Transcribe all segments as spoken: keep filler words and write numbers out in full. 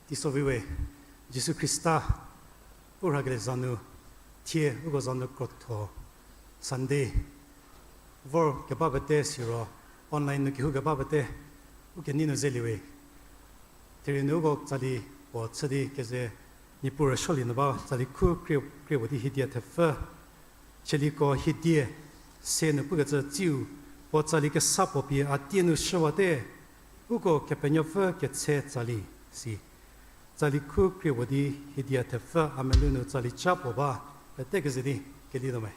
Teiso viwe, Jisu Khrista, u rhakelie za nu, thie uko za nu krotho, Sunday, vor keba pete siro, online nu kehou keba pete, u kenei nu zeliewe. Therie nu uko tsali puo chü di keze, Niepuu rüsuolie nu ba tsali khu krie, krie puo di hiedia thepfü, Chieliko hiedie se nu pukecü tsiu, puo tsali kesa puo pie a tie nu shüwate, uko Kepenuopfü ketse tsali si. Tsali khu krie puo di hiedia thepfü a melou nu tsali ca puo ba, pete keze di, kelietuo me.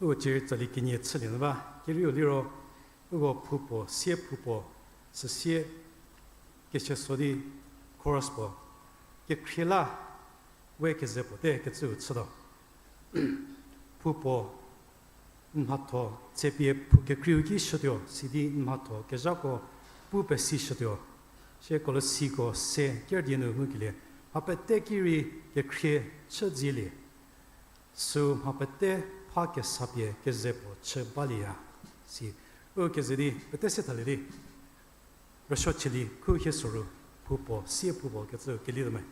Uko cierei tsali kenie chülie nu ba, kerieu liro, uko phoupuo, sie phoupuo, süsie, keseso di, chorus puo, kekhrie la, we keze puo te kecüu chütuo. Phoupuo, n mhatho, tsepie phou kekreiu ki shütuo, sidi n mhatho, kezhako, pu pesishütuo. Sie Kolosiko se, ker die nu ngukelie, mha pete ki rei kekhrie chü dzielie. Süu mha pete pha kesapie keze puo chü balieya. Si, u keze di, pete se thalie di. Rüsuo chülie khu hie soru, phoupuo, sie phoupuo kecü kelietuo me.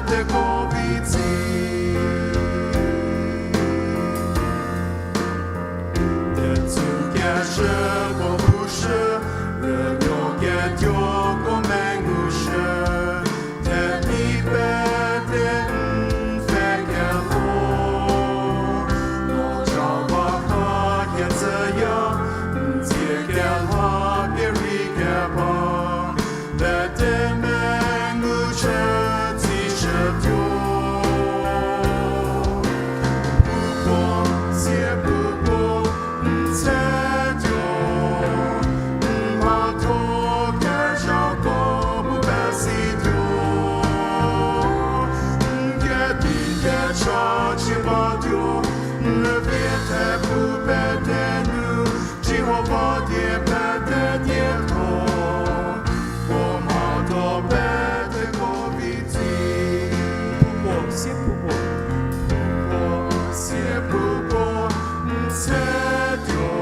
Teko vitsi. Tetsu keshü puo pushü, rünuo ketuoko mengushü, theli pete n pfhe kelo, no cha va kha kecüya, n dzie kelha kerei keba. Pete mengu chü tsi chütuo. Puo, sie puo, n tsetuo. N mhatho kezhako bu pesituo. N kedi kecha chü batuo. N rüpie thepu pete nu. Jihova die pete dietho, puo mhatho peteko vitsi. Puo, sie puo. Puo, sie puo, n tsetuo.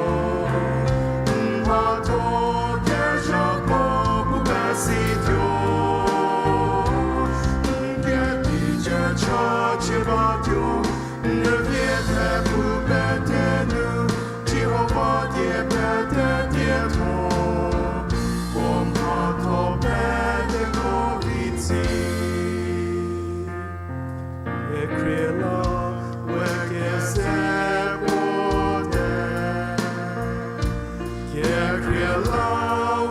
N mhatho kezhako bu pesituo. N kedi kecha chü batuo. N rüpie thepu pete nu, Jihova die pete dietho, puo mhatho peteko vitsi. Kekhrie la we keze puo te. Kekhrie la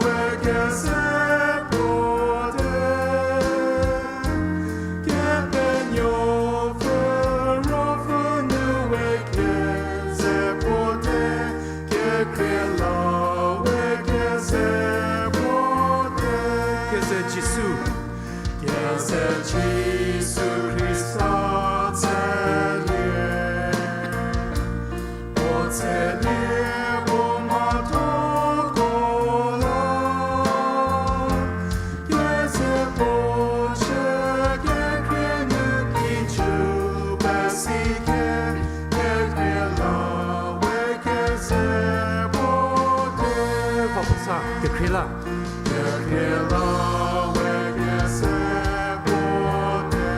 we keze puo te. Kepenuopfü Ruopfü nu we keze puo te. Kekhrie la we keze puo te. Keze Jisu. Keze Jisu Khrista tselie. Puo tselie puo mhathoko la. Keze puo chü kekhrie nu kijü pesi ke, kekhrie la we keze puo te. Kekhrie la. Kekhrie la we keze puo te.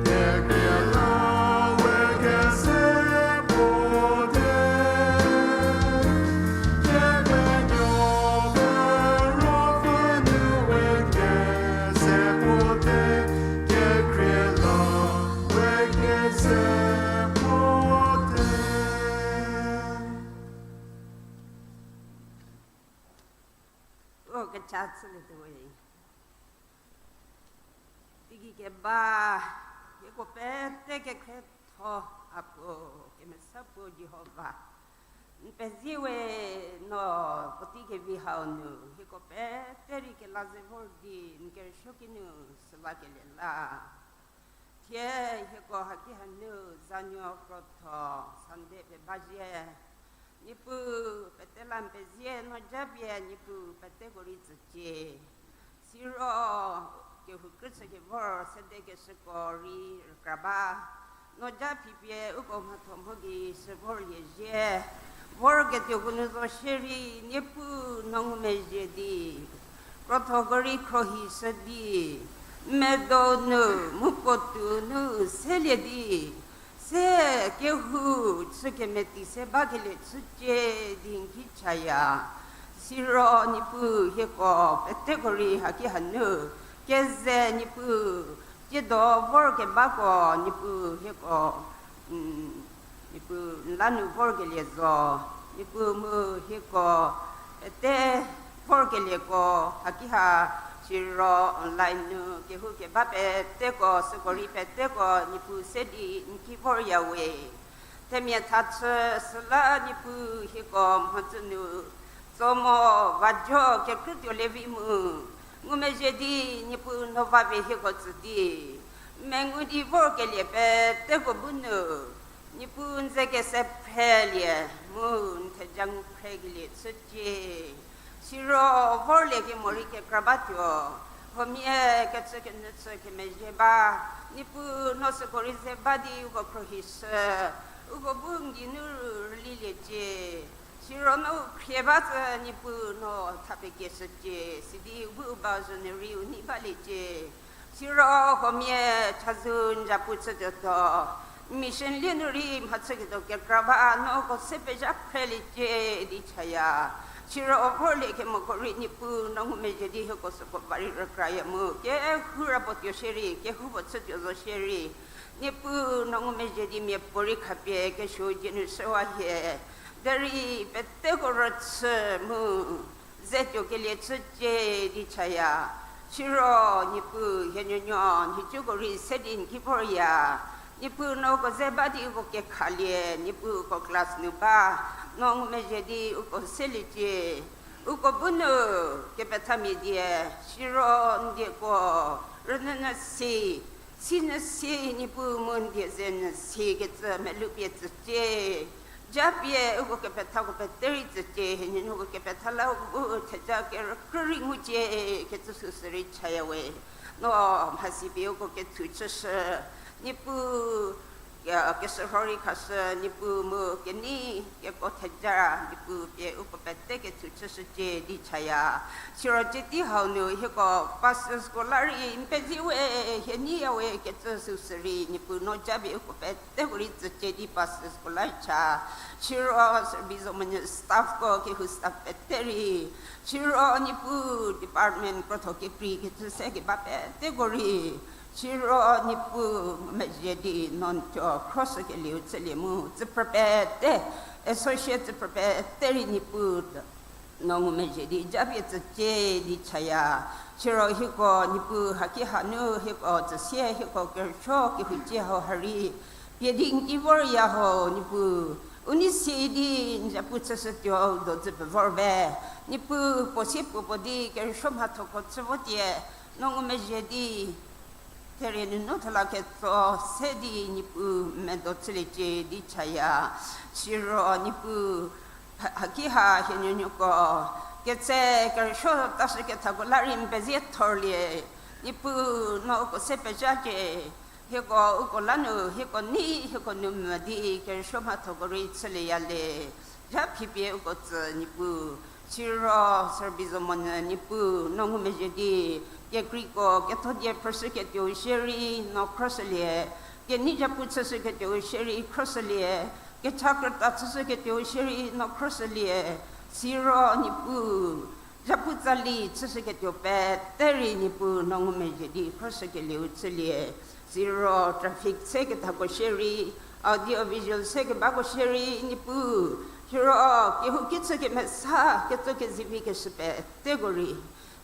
Kekhrie la we keze puo te. Kepenuopfü Ruopfü nu we keze puo te. Kekhrie la we keze puo te. O kecha chülietuo we. Teigei keba, hieko pete kekhrietho, a puo kemesa puo Jihova. N pezie we no puotei kevi hau nu, hieko pete rei kela ze vor di n kerüsuo kinu sülakelie la. Thie hieko haki hanu zanuo krotho Sunday pie ba zhie. Niepuu pete la n pezie no japie Niepuu peteko rei tsücie. Siro kehou krüchü kevor sedekeshüko rei rükra ba. No ja phipie uko mhatho mho gei sü vorlie zhie. Vorketuoko nu zo shierei Niepuu no ngumezhie di, krothoko rei khrohishü di, n medo nu, mu puotou nu selie di, se kehou chü kemeti se bakelie chücie di n ki chaya. Siro Niepuu hieko peteko rei haki hanu keze Niepuu, tsiedo vorkebako Niepuu hieko, Niepuu n la nu vorkelie zo, Niepuu mu hieko pete vorkelieko haki ha, siro online nu kehou keba peteko süko rei peteko Niepuu se di n ki vorya we. Themia thachü süla Niepuu hieko mhodzü nu tso mo, va jo kekrütuo lievi mu ngumezhie di Niepuu no va pie hieko tsü di, mengu di vorkelie peteko bu nu Niepuu n ze kese phrelie mu n theja ngu phrekelie chücie. Siro vorlie kemo rei kekra batuo, huomia kecü kenyü chü kemezhie ba, Niepuu no süko rei ze ba di uko khrohishü, uko bu n geinu rüliliecie. Siro no u khrie ba tsü Niepuu no thapie kieshücie, sidi u bu u ba zo nu rei u nei baliecie. Siro huomia chazou n zapu chütuotuo, mission lie nu rei mhachüketuo kekra ba, no uko se pezha phreliecie di chaya. Siro vorlie kemoko rei Niepuu no ngumezhie di hieko süko ba rei rükraya mu, kehou ra puo tuo shierei, kehou puo chütuo zo shierei, Niepuu no ngumezhie di miapuorei khapie kesuo dzie nu shüwa hie. Derei peteko rüchü mu ze tuokelie chücie di chaya. Siro Niepuu hie nuonuo nhicuko rei se di n ki vorya. Niepuu no uko ze ba di uko kekhalie, Niepuu uko class nu ba, no ngumezhie di uko seliecie. Uko bu nu kepethamia die, siro n dieko rünyünyü si, sinyü si, Niepuu mu n die ze nyü sikecü melou pie tsücie. Japie uko kepethako pete rei tsücie, hie nuonuoko kepetha la uko bu theja kerükrü rei ngucie kecü süsü rei chaya we. No mhasi pie uko kethu chüshü, Niepuu, keshürho rei khashü, Niepuu mu kenei keko theja, Niepuu pie uko pete kethu chüshücie di chaya. Siro citei hau nu hieko pastors ko la rei n pezie we, hie neiya we kecü süsü rei Niepuu no japie uko peteko rei tsücie di pastors ko la cha. Siro service monyü staff ko kehou staff pete rei, siro Niepuu department krotho kekreikecü se keba peteko rei, siro Niepuu mezhie di no n tuo khroshükelieu chülie mu tsüphrü pete, associate tsüphrü pete rei Niepuu no ngumezhie di japie tsücie di chaya. Siro hieko Niepuu haki hanu hieko tsüsie hieko kerüsuo kehoucie hau ha rei pie di n ki vorya ho Niepuu. U nei si di n zapu chüshütuo u do dzü pevor be. Niepuu puo sie puo puo di kerüsuo mhathoko chü votie, no ngumezhie di therie nunu thela ketso se di Niepuu medo chüliecie di chaya. Siro Niepuu ha-, haki ha hie nuonuoko ketse kerüsuo tashükethako la rei n pezie thorlie. Niepuu no uko se pezhacie. Hieko uko la nu hieko nei hieko nu mvü di kerüsuo mhathoko rei chülieya le. Zha phipie uko tsü Niepuu. Siro service monyü Niepuu no ngumezhie di kekreiko kethodie phrüshüketuou shierei no khroshülie. Kenei zapu chüshüketuou shierei khroshülie. Kecha krüta chüshüketuou shierei no khroshülie. Siro Niepuu zapu tsali chüshüketuo pete rei Niepuu no ngumezhie di khroshükelieu chülie. Siro traffic sekethako shierei, audio visual sekebako shierei Niepuu, siro kehouki chü kemesa ketso kezivi keshü peteko rei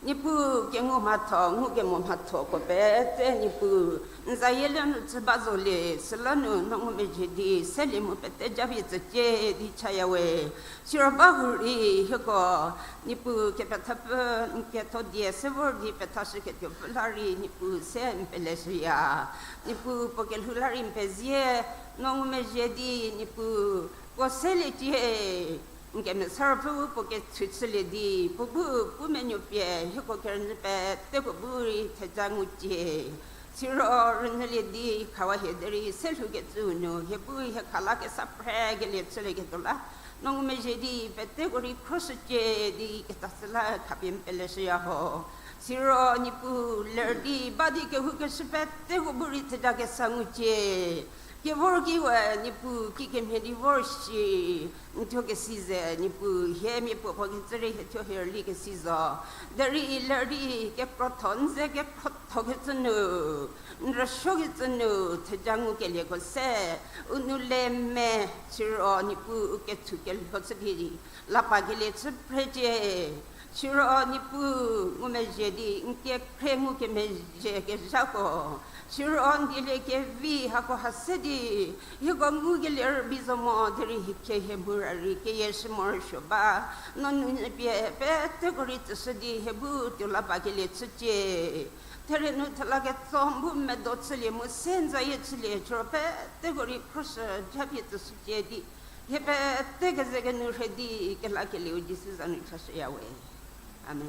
Niepuu kengu mhatho ngukemo mhathoko pete Niepuu n zayie le nu chü ba zolie, süla nu no ngumezhie di selie mu pete japie tsücie di chaya we. Siro ba hurei hieko Niepuu kepethapfü n kethodie se vor di pethashüketuopfü la rei Niepuu se n peleshüya. Niepuu puo kelhou la rei n pezie, no ngumezhie di Niepuu puo seliecie. N kemesa Ruopfü puo kethu chülie di puo bu pu menuo pie hieko kerünyü peteko bu rei theja ngucie. Siro rünyülie di khawa hie derei se lhoukecüu nu hie bu hie kha la kesa phrekelie chülieketuo la no ngumezhie di peteko rei khroshücie di ketashü la khapie n peleshüya ho. Siro Niepuu ler di ba di kehoukeshü peteko bu rei theja kesa ngucie. Kevor ki we Niepuu kikemhie di vor shi, n thuo kesi ze Niepuu hie mia puo puo kecü rei hie thuo hie rüli kesi zo. Derei ler di kekrotho n ze kekhrothokecü nu, n rüsuokecü nu theja ngukelieko se u nou le me. Siro Niepuu u kethu kelho chü di lapa kelie chü phrecie. Siro Niepuu ngumezhie di n kekhrie ngukemezhie kezhako, siro n dieliekevi hako ha se di hieko ngukelie rübei zo mo derei hie khie hie mhura rei keyieshü morosuo ba. No nounyü pie peteko rei tsüshü di hie bu tuo la ba kelie chücie. Therie nu thela ketso bu medo chülie mu se n zayie chülie, siro peteko rei khroshü japie tsüshücie di hie pete keze kenu rhe di kelakelieu Jisu za nu chashüya we. Amen.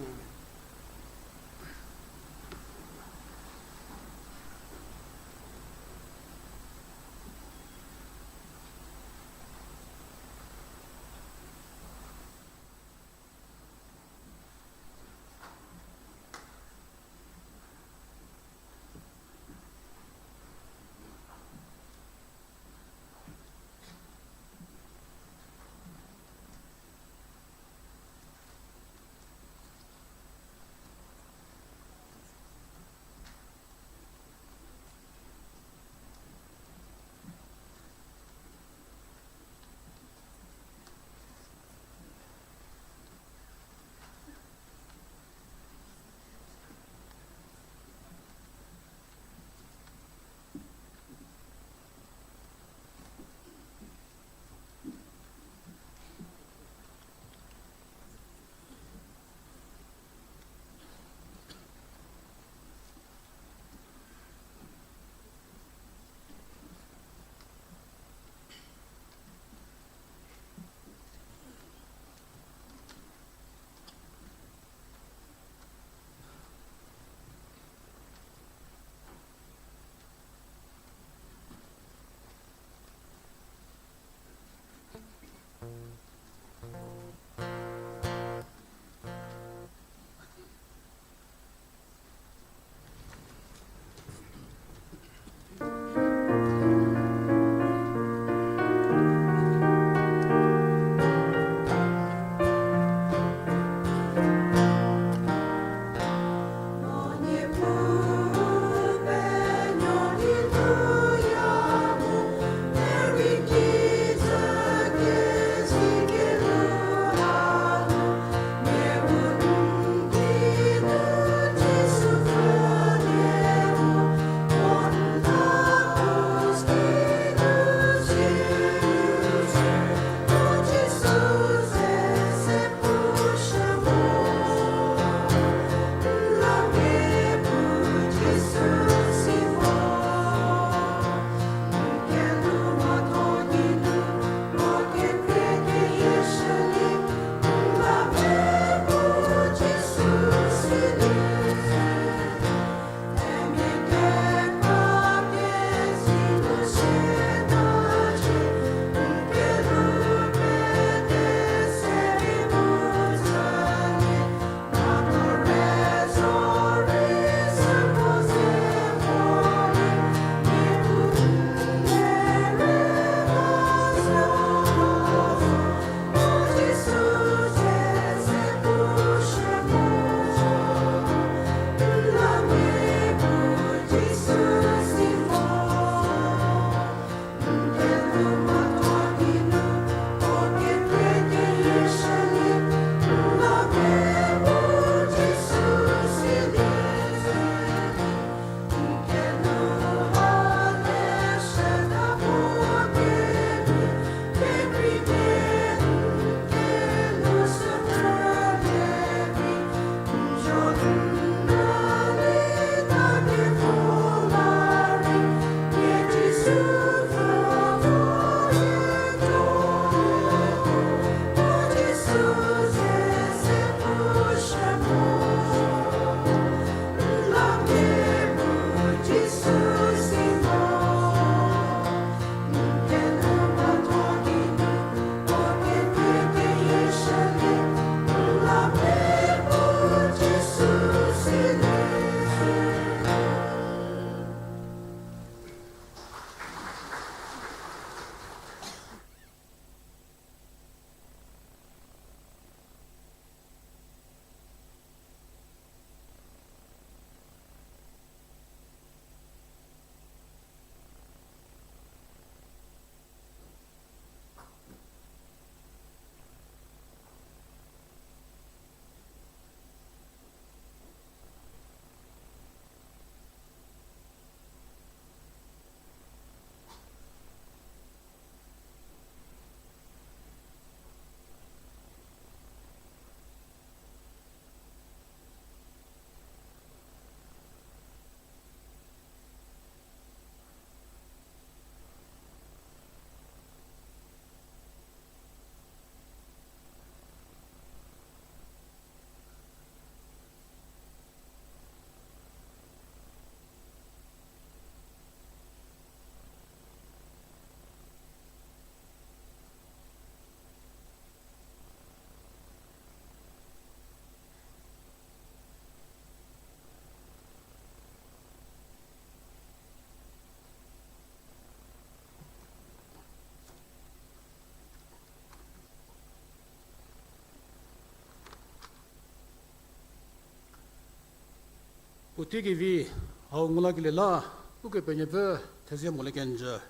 Teigei vi hau ngu lakelie la, Ukepenuopfü thezie molie kenjü.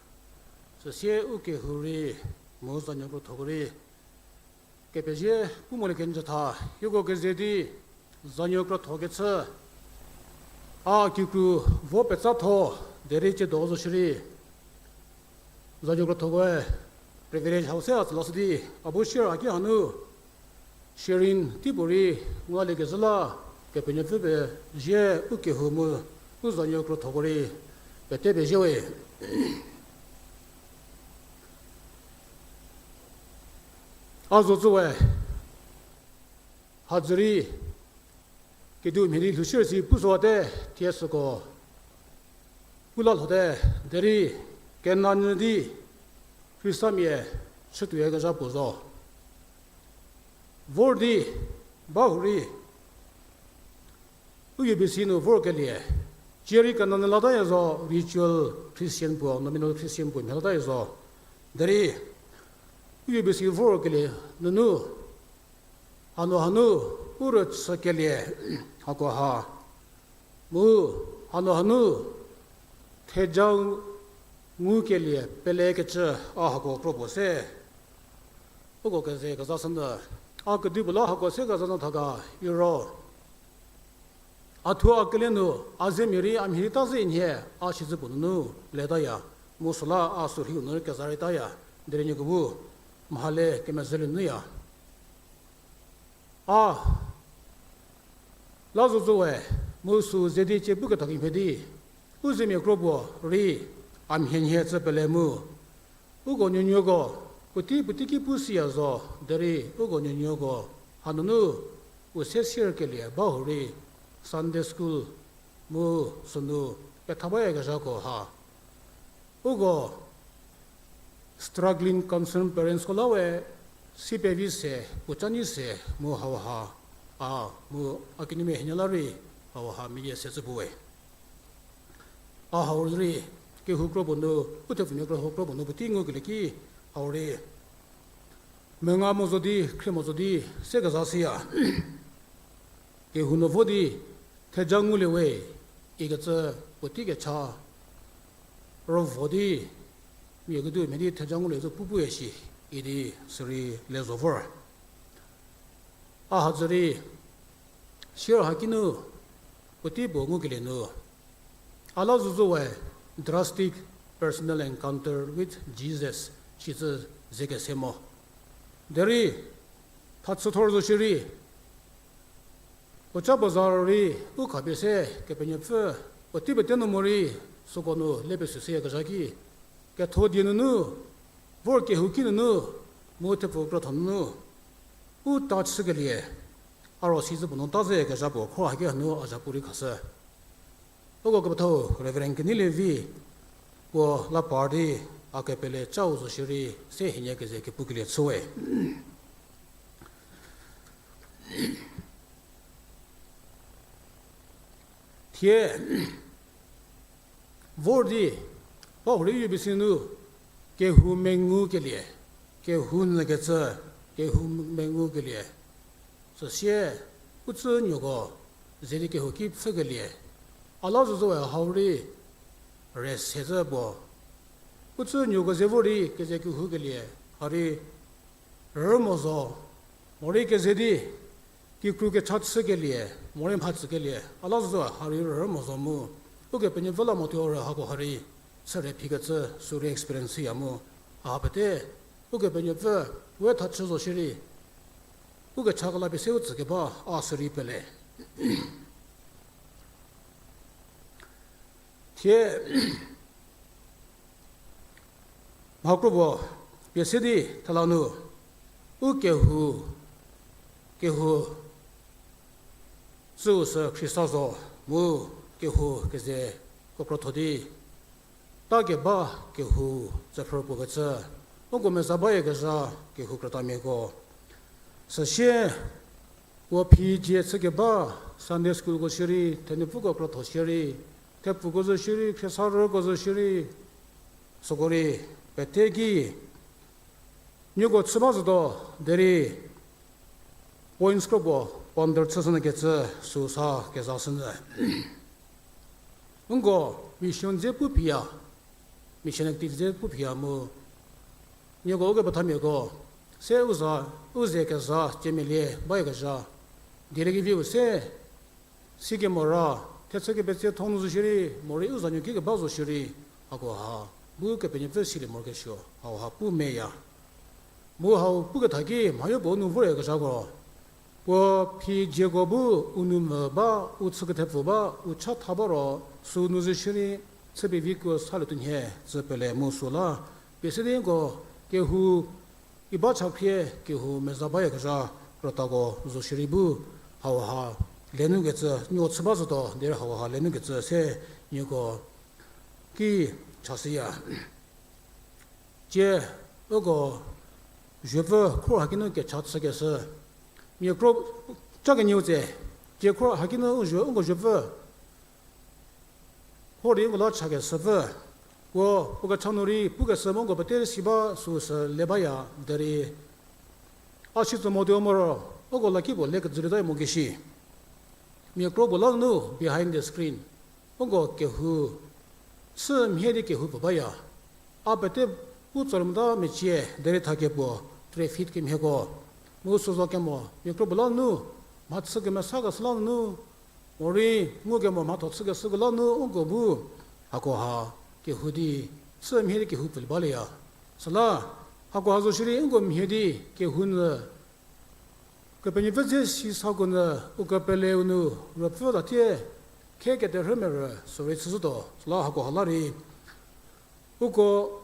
Süsie u kehou rei, mu zanuo krothoko rei, kepezie pu molie kenjü tha, hieko keze di, zanuo krotho kechü, a kikru vo petsatho, derei tsiedo zo shierei, zanuo krothokoe, privilege hau se a tsü lashü di, a bu share a ki hanu, sharing teipuorei, ngulie kezhü la, Kepenuopfü pezie u kehou mu, u zanuo krothoko rei, pete pezie we. A zo tsü we, hadzü rei, kediu mhie di lhoushierei si pu süwate, thie süko, pu la lhote, derei, kenanyü di, Khristamia, chütuoyakezha puo zo. Vor di, ba hurei, u U B C nu vorkelie, cierei kenanyü lataya zo, ritual Christian puo, nominal Christian puo mhie lataya zo. Derei, u U B C vorkelie nunu, hanu hanu, u rüchükelie, hakoha, mu, hanu hanu, theja ngukelie pelekecü a hako kro puo se, uko keze kezashünyü, a kedipuo la hako se kezanyü tha ga, iro, a thuo a kele nu, a zemia rei a mhie rei ta ze nhie, a sizü puo nunu, letaya, mu süla a sürheiu nu rei keza rei taya, derei nieko bu, mhale kemezhülie nyüya. A, la zo zo we, mu sü ze di cie puketha kimhie di, u zemia kro puo rei, a mhie nhie cü pele mu, uko nuonuoko, puotei puotei ki pu siya zo, derei uko nuonuoko, hanunu, u se sierkelie ba hurei, Sunday school, mu sünu, petha bayakezhako ha. Uko, struggling concerned parentsko la we, si pevi se, puo ca nyi se, mu hauha, a, mu a kinumia hienie la rei, hauha meyie se cü puwe. A hau rei, kehou kro puo nu, u thepfumia kro, kro puo nu puotei ngukelie ki, hau rei, menga mo zo di, khrie mo zo di, se keza shüya. Kehou nu vo di, theja ngulie we, ikecü puotei kecha, rüvo di, mia kediu mhie di theja ngulie zo pu puya shi, idi sürei le zo vor. A hadzü rei, share haki nu, puotei puo ngukelie nu, a la zo zo we, drastic personal encounter with Jesus, shicü ze kese mo. Derei, thachüthor zo shierei, puoca puo za rei, u khapie se, Kepenuopfü, puotei pete nu morei, süko nu le pesü seyakezha ki, ketho die nunu, vor kehouki nunu, mu thepfu krotho nunu, u ta chükelie, a ro sizü puo nu ta zeyakezha puo khro haki hanu a zhapu rei khashü. Uko kepethau Reverend Keneilie Vi, puo la par di, a kepele cau zo shierei, se hienie keze kepukelie chüwe. Thie, vor di, ba hurei U B C nu, kehou mengukelie, kehou nyükecü, kehou mengukelie. Süsie, u tsünuoko, ze di kehouki pfhükelie. A la zo zowe hau rei, rest se zü puo. U tsünuoko ze vor di keze kehoukelie, ha rei, rü mo zo, morei keze di, kikru kecha chükelie, morei mhatsükelie, a la zo zowe ha rei rü mo zo mu, Ukepenuopfü la mo tuo rü hako ha rei, chüre phikecü, sürei experience ya mu, a pete, Ukepenuopfü, we thachü zo shierei, ukecha kelapie se u tsükeba, a sürei pele. Thie, mhakro puo, pie se di thela nu, u kehou, kehou, tsüu sü Khrista zo, mu kehou keze kekratho di, ta keba kehou tsüphrü puo kecü, uko meza bayakezha kehou krütamiako. Süsie, puo phi dzie chükeba, Sunday schoolko shierei, thenupfuko krotho shierei, thepfuko zo shierei, khriesarüko zo shierei, süko rei, pete ki, nieko chü ba zotuo, derei, points kro puo, ponder chüshünyü kecü, süu sa kezashünyü. Nko mission dze pu phiya, mission activity dze pu phiya mu, nieko uko pethamiako, se u za, u ze keza tiemelie bayakezha, dieliekeviu se, sikemora, thechü kepetse thonu zo shierei, morei u zanuo ki keba zo shierei, hakoha bu Kepenuopfü silie morokesuo, hauha pu meya. Mu hau puketha ki mhayo puo u nou voryakezhako, puo phi dzieko bu u nou mvü ba, u chü kethepfü ba, u chatha ba ro, süu nu zo shierei, chü pevi kuo salie tuo nhie, tsü pele mu süla, pie se di nko, kehou, iba chakhrie, kehou meza bayakezha, krütako zo shierei bu, hauha, lenukecü, nuo chü ba zotuo, derei hauha lenukecü se, nieko, ki, chashüya. Tie, uko, zuopfü khor hakinu kecha chükeshü. Mia kro, ca kenieu tse, tie khor hakinu u zuo, uko zuopfü. Ho rei uko la chakeshüpfü. Puo, puo kecha nu rei, pukeshü mu uko pete si ba süu sü le baya, derei. A si tso motuo moro, uko la ki puo le kejülieta mo keshi. Mia kro puo la nu, behind the screen. Uko kehou, chü mhie di kehou puo baya. A pete u tsorei mota mecie, derei thakie puo, traffic kemhieko. Mu süzo kemo, mia kro puo la nu, mhachü kemesa keshü la nu, morei, ngukemo mhatho chükeshüko la nu uko bu, hakoha, kehou di, chü mhie di kehou pfülie balieya. Süla, hakoha zo shierei uko mhie di, kehou nyü, Kepenuopfü dze si sako nyü, u kepeleu nu, ruopfü tatie, khe keterhü merü, sorei chüzhütuo, süla hakoha la rei, uko,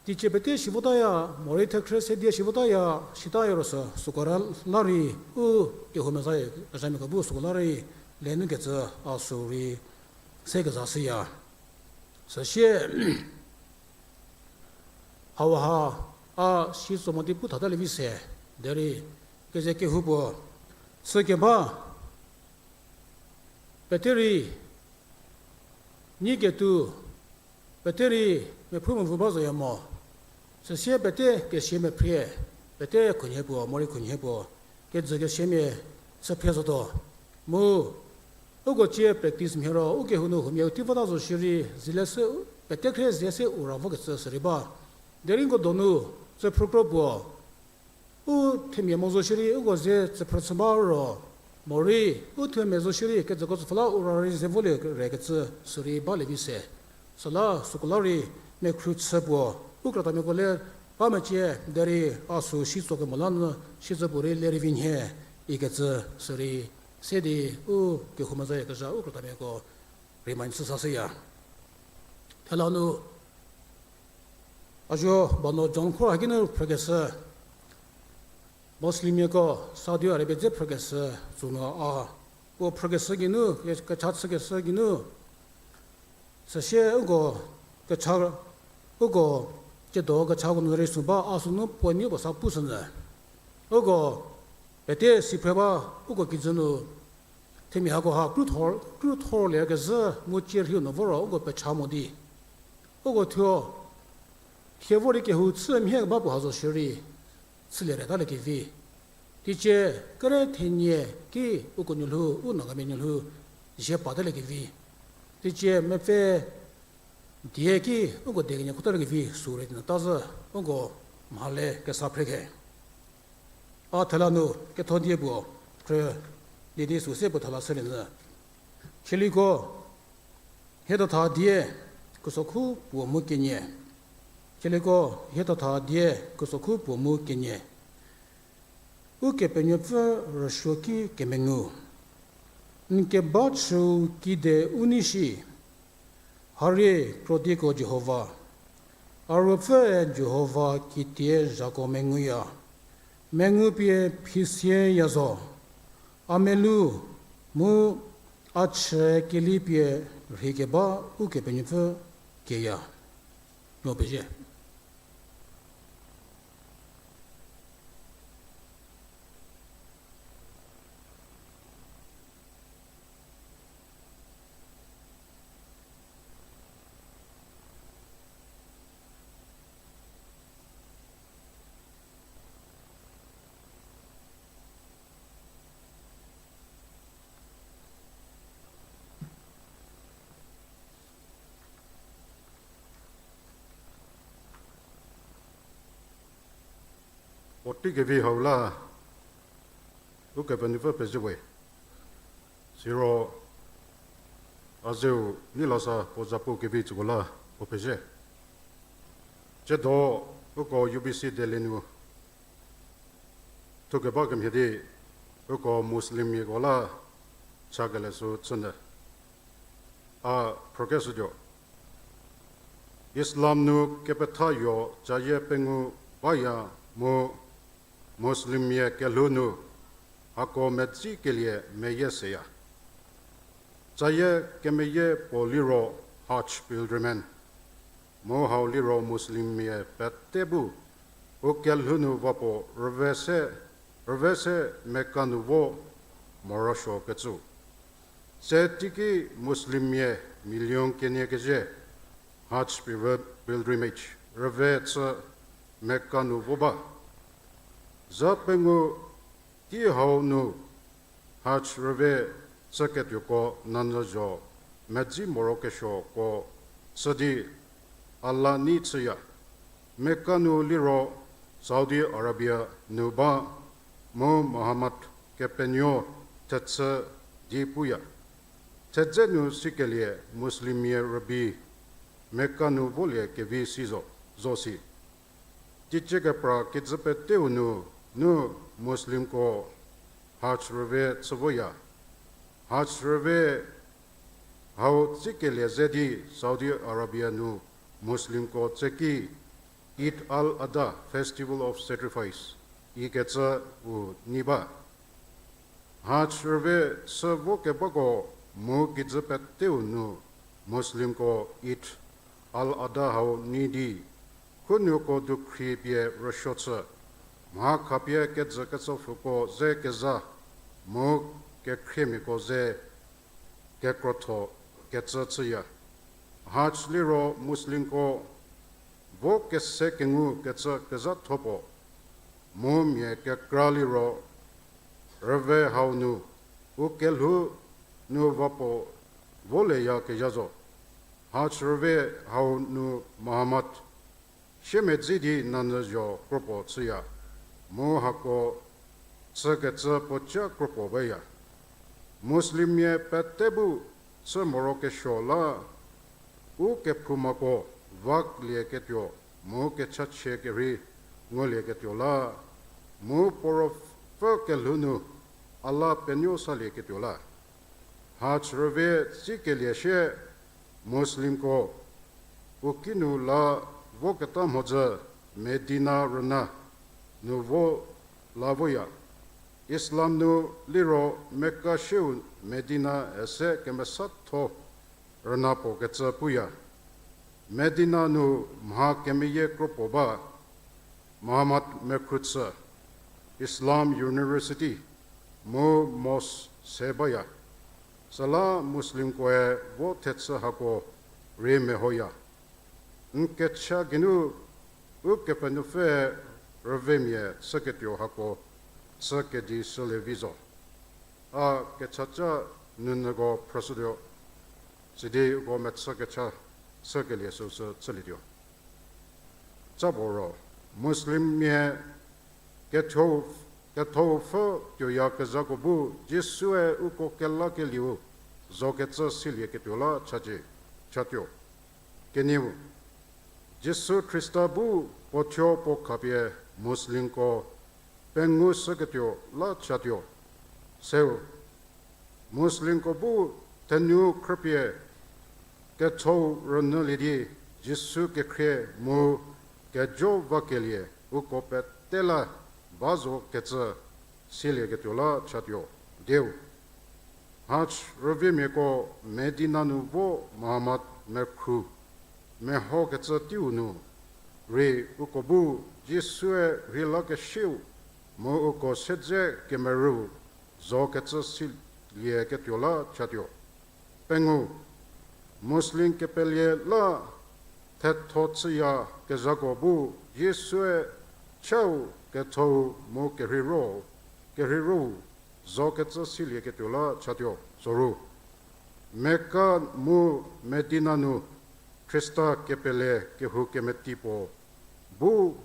teicie pete si votaya, morei thekhrü se die si votaya, sitaya ro sü, süko la rei, u, kehou meza, kezhamiako bu süko la rei, lenukecü, a sü rei, se keza shüya. Süsie, hauha, a si tso mo di pu thatalie vi se, derei, keze kehou puo, sükeba, pete rei, nyi ketuo, pete rei, mephu mevü ba zoya mo, süsie pete kesia mephrie, pete khunhie puo, morei khunhie puo, kejü kesiamia, chüphre zotuo, mu, uko cie practice mhie ro, u kehou nu huomia u tei vota zo shierei, zile se, pete khrie ze se u ra vokecü sürei ba. Derei nko donu, tsüphrü kro puo, u themia mo zo shierei, uko ze tsüphrü chü ba ro, morei, u themia zo shierei, kejüko tsüpfü la u ra rei ze volie rekecü sürei balie vi se. Süla, süko la rei, mekhru chü puo, u krütamiako le, ba mecie, derei, a sü si tso kemo la nu, si tso puorei le rei vi nhie, ikecü sürei, se di, u kehou mezayakezha, u krütamiako, remind chü sashüya. Thela nu, a zuo bano John khor hakinu phrükeshü, Muslimmiako Saudi Arabia dze phrükeshü sünu a, puo phrükeshü geinu, kecha chükeshü geinu, süsie uko kecha, uko tsiedo kechako nu rei sü ba a sünu puonie puo sa pushünyü. Uko pete si phre ba, uko kijü nu themia hakoha kruthor, kruthor lerkezhü mu cie rhiu nu voro uko pecha mo di. Uko thuo, thie vo rei kehou chü mhie ba puo ha zo shierei, chülie reta liekevi. Teicie, kere thenie ki uko nuolhou, u Nagamia nuolhou, zie pateliekevi. Teicie, mepfü die ki uko die kenie khotaliekevi, sü rei tazü, uko mhale kesa phre khe. A thela nu ketho die puo, khrü, die di sü se puo thela shülie nyü. Chieliko, hie tatha die, kesokhu puo mu kenie. Chieliko, hie tatha die, kesokhu puo mu kenie. Ukepenuopfü rüsuoki kemengu. N keba chüu kide u nei shi. Harie krodieko Jihova. A ruopfüe Jihova kitie zhako menguya. Mengu pie phisie ya zo. A melu mu a chü keli pie rheikeba Ukepenuopfü kieya. No pezie. Teikevi hau la, Ukepenuopfü pezie we. Siro a zeu nei lasa puo zapu kevi tsüko la puo pezie. Tsiedo uko U B C Delhi nu thukeba kemhie di uko Muslimmiako la chakele sü chünyü. A phrükeshütuo. Islam nu kepethayo cayie pengou baya mu Muslimmia kelhou nu hako medzikelie meyie seya. Cayie kemeyie puo liro Hajj pilgrimage, mu hau liro Muslimmia pete bu u kelhou nu vapuo rüve se, rüve se Mecca nu vo morosuo kecü. Se teiki Muslimmia million kenie kezhie Hajj pilgrimage rüve chü Mecca nu vo ba. Za pengou tei hau nu Hajj rüve chüketuoko nanyü zho medzi morokesuoko chü di a la nei chüya. Mecca nu liro Saudi Arabia nu ba mu Muhammad kepenuo thechü di puya. Thedze nu sikelie Muslimmia rübei Mecca nu volie kevi si zo, zo si. Teicie kepra kijü peteu nu, nu Muslimko Hajj rüve chü voya. Hajj rüve hau tsikelie ze di Saudi Arabia nu Muslimko tseki Eid al-Adha, Festival of Sacrifice ikecü u nei ba. Hajj rüve chü vokebako mu kijü peteu nu Muslimko Eid al-Adha hau nei di, khunuoko dukhri pie rüsuo chü, mha khapie kejü ketsopfüko ze kezha mu kekhriemiako ze kekrotho kecü chüya. Hajj liro Muslimko vo kese kengu kecü kezhatho puo, mu mia kekra liro rüve hau nu u kelhou nu vapuo volieyakezha zo. Hajj rüve hau nu Muhammad siemedzi di nanyü zho kropuo chüya, mu hako chükecü puoca kropuo baya. Muslimmia pete bu chü morokesuo la u kephoumako vaklieketuo mu kechachie kerhei ngulieketuo la, mu puo ruopfü kelhou nu a la penuo salieketuo la. Hajj rüve tsikelie sie Muslimko u kinu la voketa mhodzü Medina rüna nu vo la voya. Islam nu liro Mecca sieu Medina üse kemesatho rüna puo kecü puya. Medina nu mha kemeyie kropuo ba, Muhammad mekhruchü, Islam University, mu mosque se baya. Süla Muslimkoe vo thechü hako rei mehoya. N kecha geinu Ukepenuopfü rüvemia chüketuo hako chü kedi shülie vi zo. A kechaca nunyüko phrüshütuo, sidi uko mechü kecha chükelie süsü chülietuo. Ca puo ro, Muslimmia ketho, ketho pfhü tuoyakezhako bu Jisue uko kelakelieu zokecü silieketuo la chacie, chatuo. Kenieu, Jisu Khrista bu puo thuo puo khapie Muslimko pengushüketuo la chatuo. Seu, Muslimko bu thenu khrüpie kethou rünyülie di Jisu kekhrie mu kejo vakelie uko pete la ba zokecü silieketuo la chatuo. Dieu, Hajj rüvemiako Medina nu vo Muhammad mekhru mehokecü teiu nu rei uko bu Jisue rheilakesieu mu uko siedze kemerüu zokecü silieketuo la chatuo. Pengou, Muslim kepelie la thetho chüyakezhako bu Jisue chau kethou mu kerheiro, kerheirou zokecü silieketuo la chatuo. Soru, Mecca mu Medina nu Khrista kepele kehou kemeti puo bu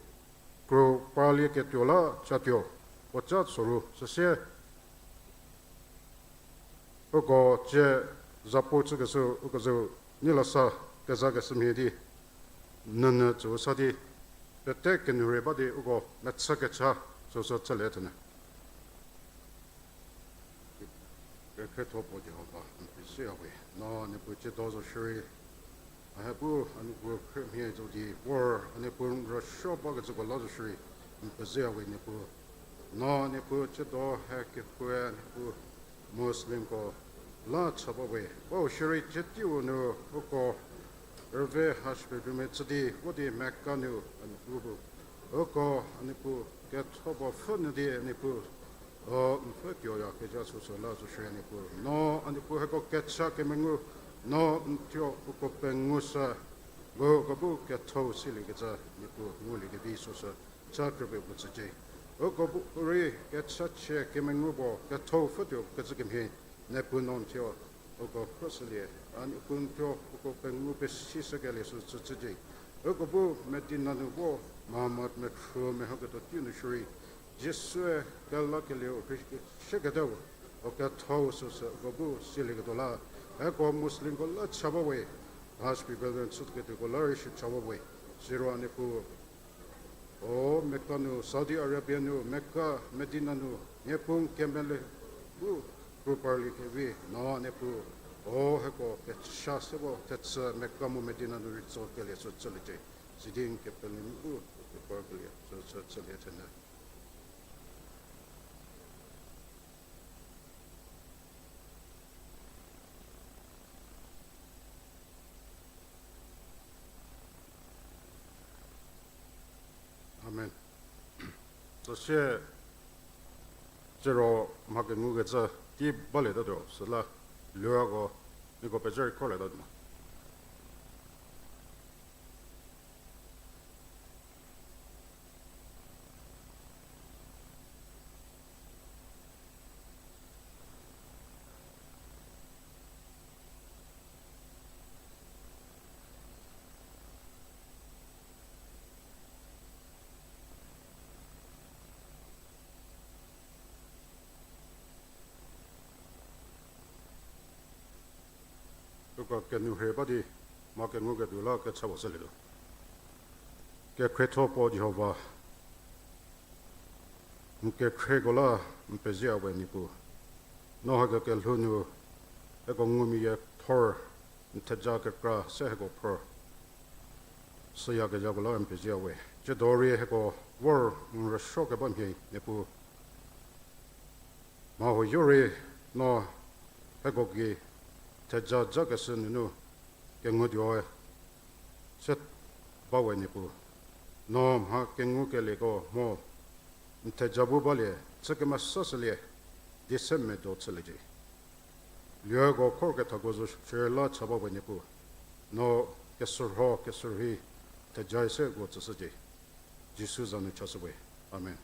kro parlie ketuo la chatuo, puo ca tsoru süsie uko cie zapu chükeshü uko zeu nilasa kezakeshü mhie di, nünyü tsüu sa di, pete kenuo rei ba di uko mechü kecha süsü chülie thenyü. Kekhrietho puo Jihova, n pezie we. No a Niepuu tsiedo zo shierei, a hie bu a Niepuu khrümhie zo di vor a Niepuu n rüsuo bakecüko la zo shierei, n pezie we Niepuu. No a Niepuu tsiedo hie kehoue a Niepuu Muslimko la cha ba we. Bau shierei tsie teiu nu uko rüve Hajj pilgrimage chü di vo di Mecca nu a Niepuu bu uko a Niepuu ketho puo pfhü nyü di a Niepuu, o, n pfhü tuoya kezha süsü la zo shierei a Niepuu. No a Niepuu hieko kecha kemengu, no n thuo uko pengushü, mu uko bu kethou siliekecü Niepuu nguliekevi süsü cha krüpie puo tsücie. Uko bu rei kechachie kemengu puo kethou pfhütuo kecü kemhie, Niepuu no n thuo uko khrüshülie, a Niepuu n thuo uko pengu pesishükelie süsü chücie. Uko bu Medina nu vo Muhammad mekhru mehoketuo teiu nu shierei, Jisue kelakelieu rhi shüketuou, o kethou süsü uko bu silieketuo la, hieko Muslimko la cha ba we, Hajj pilgrimage chüketuoko la rei shi cha ba we, siro a Niepuu o Mecca nu, Saudi Arabia nu, Mecca, Medina nu, Niepuu n kemele bu kro parliekevi, no a Niepuu, o hieko kecha se vo thechü Mecca mu Medina nu rei tsokelie süsü chüliecie, sidi n kepele bu kro parkelie süsü chülie thenyü. Amen. Süsie, siro mha kengukecü tei balietatuo, süla luako, nieko pezhü rei kholietatuo mo. Uko kenuo rhie ba di, mha kenguketuo la kecha puo shülietuo. Kekhrietho puo Jihova, n kekhrieko la n pezie we Niepuu. No hako kelhou nu, hieko ngumia thor, n theja kekra se hieko phor. Süyakezhako la n pezie we. Tsiedo rei hieko vor n rüsuokeba mhie Niepuu. Mha huoyo rei no hieko gei theja jakeshü nunu kengutuoe se ba we Niepuu. No mha kengukelieko mo n theja bu balie, chü kemesashülie, di se medo chüliecie. Lieko khor kethako zo shierei la cha ba we Niepuu. No kesürho, kesürhei, thejae se uko tsüshücie. Jisu za nu chashü we. Amen.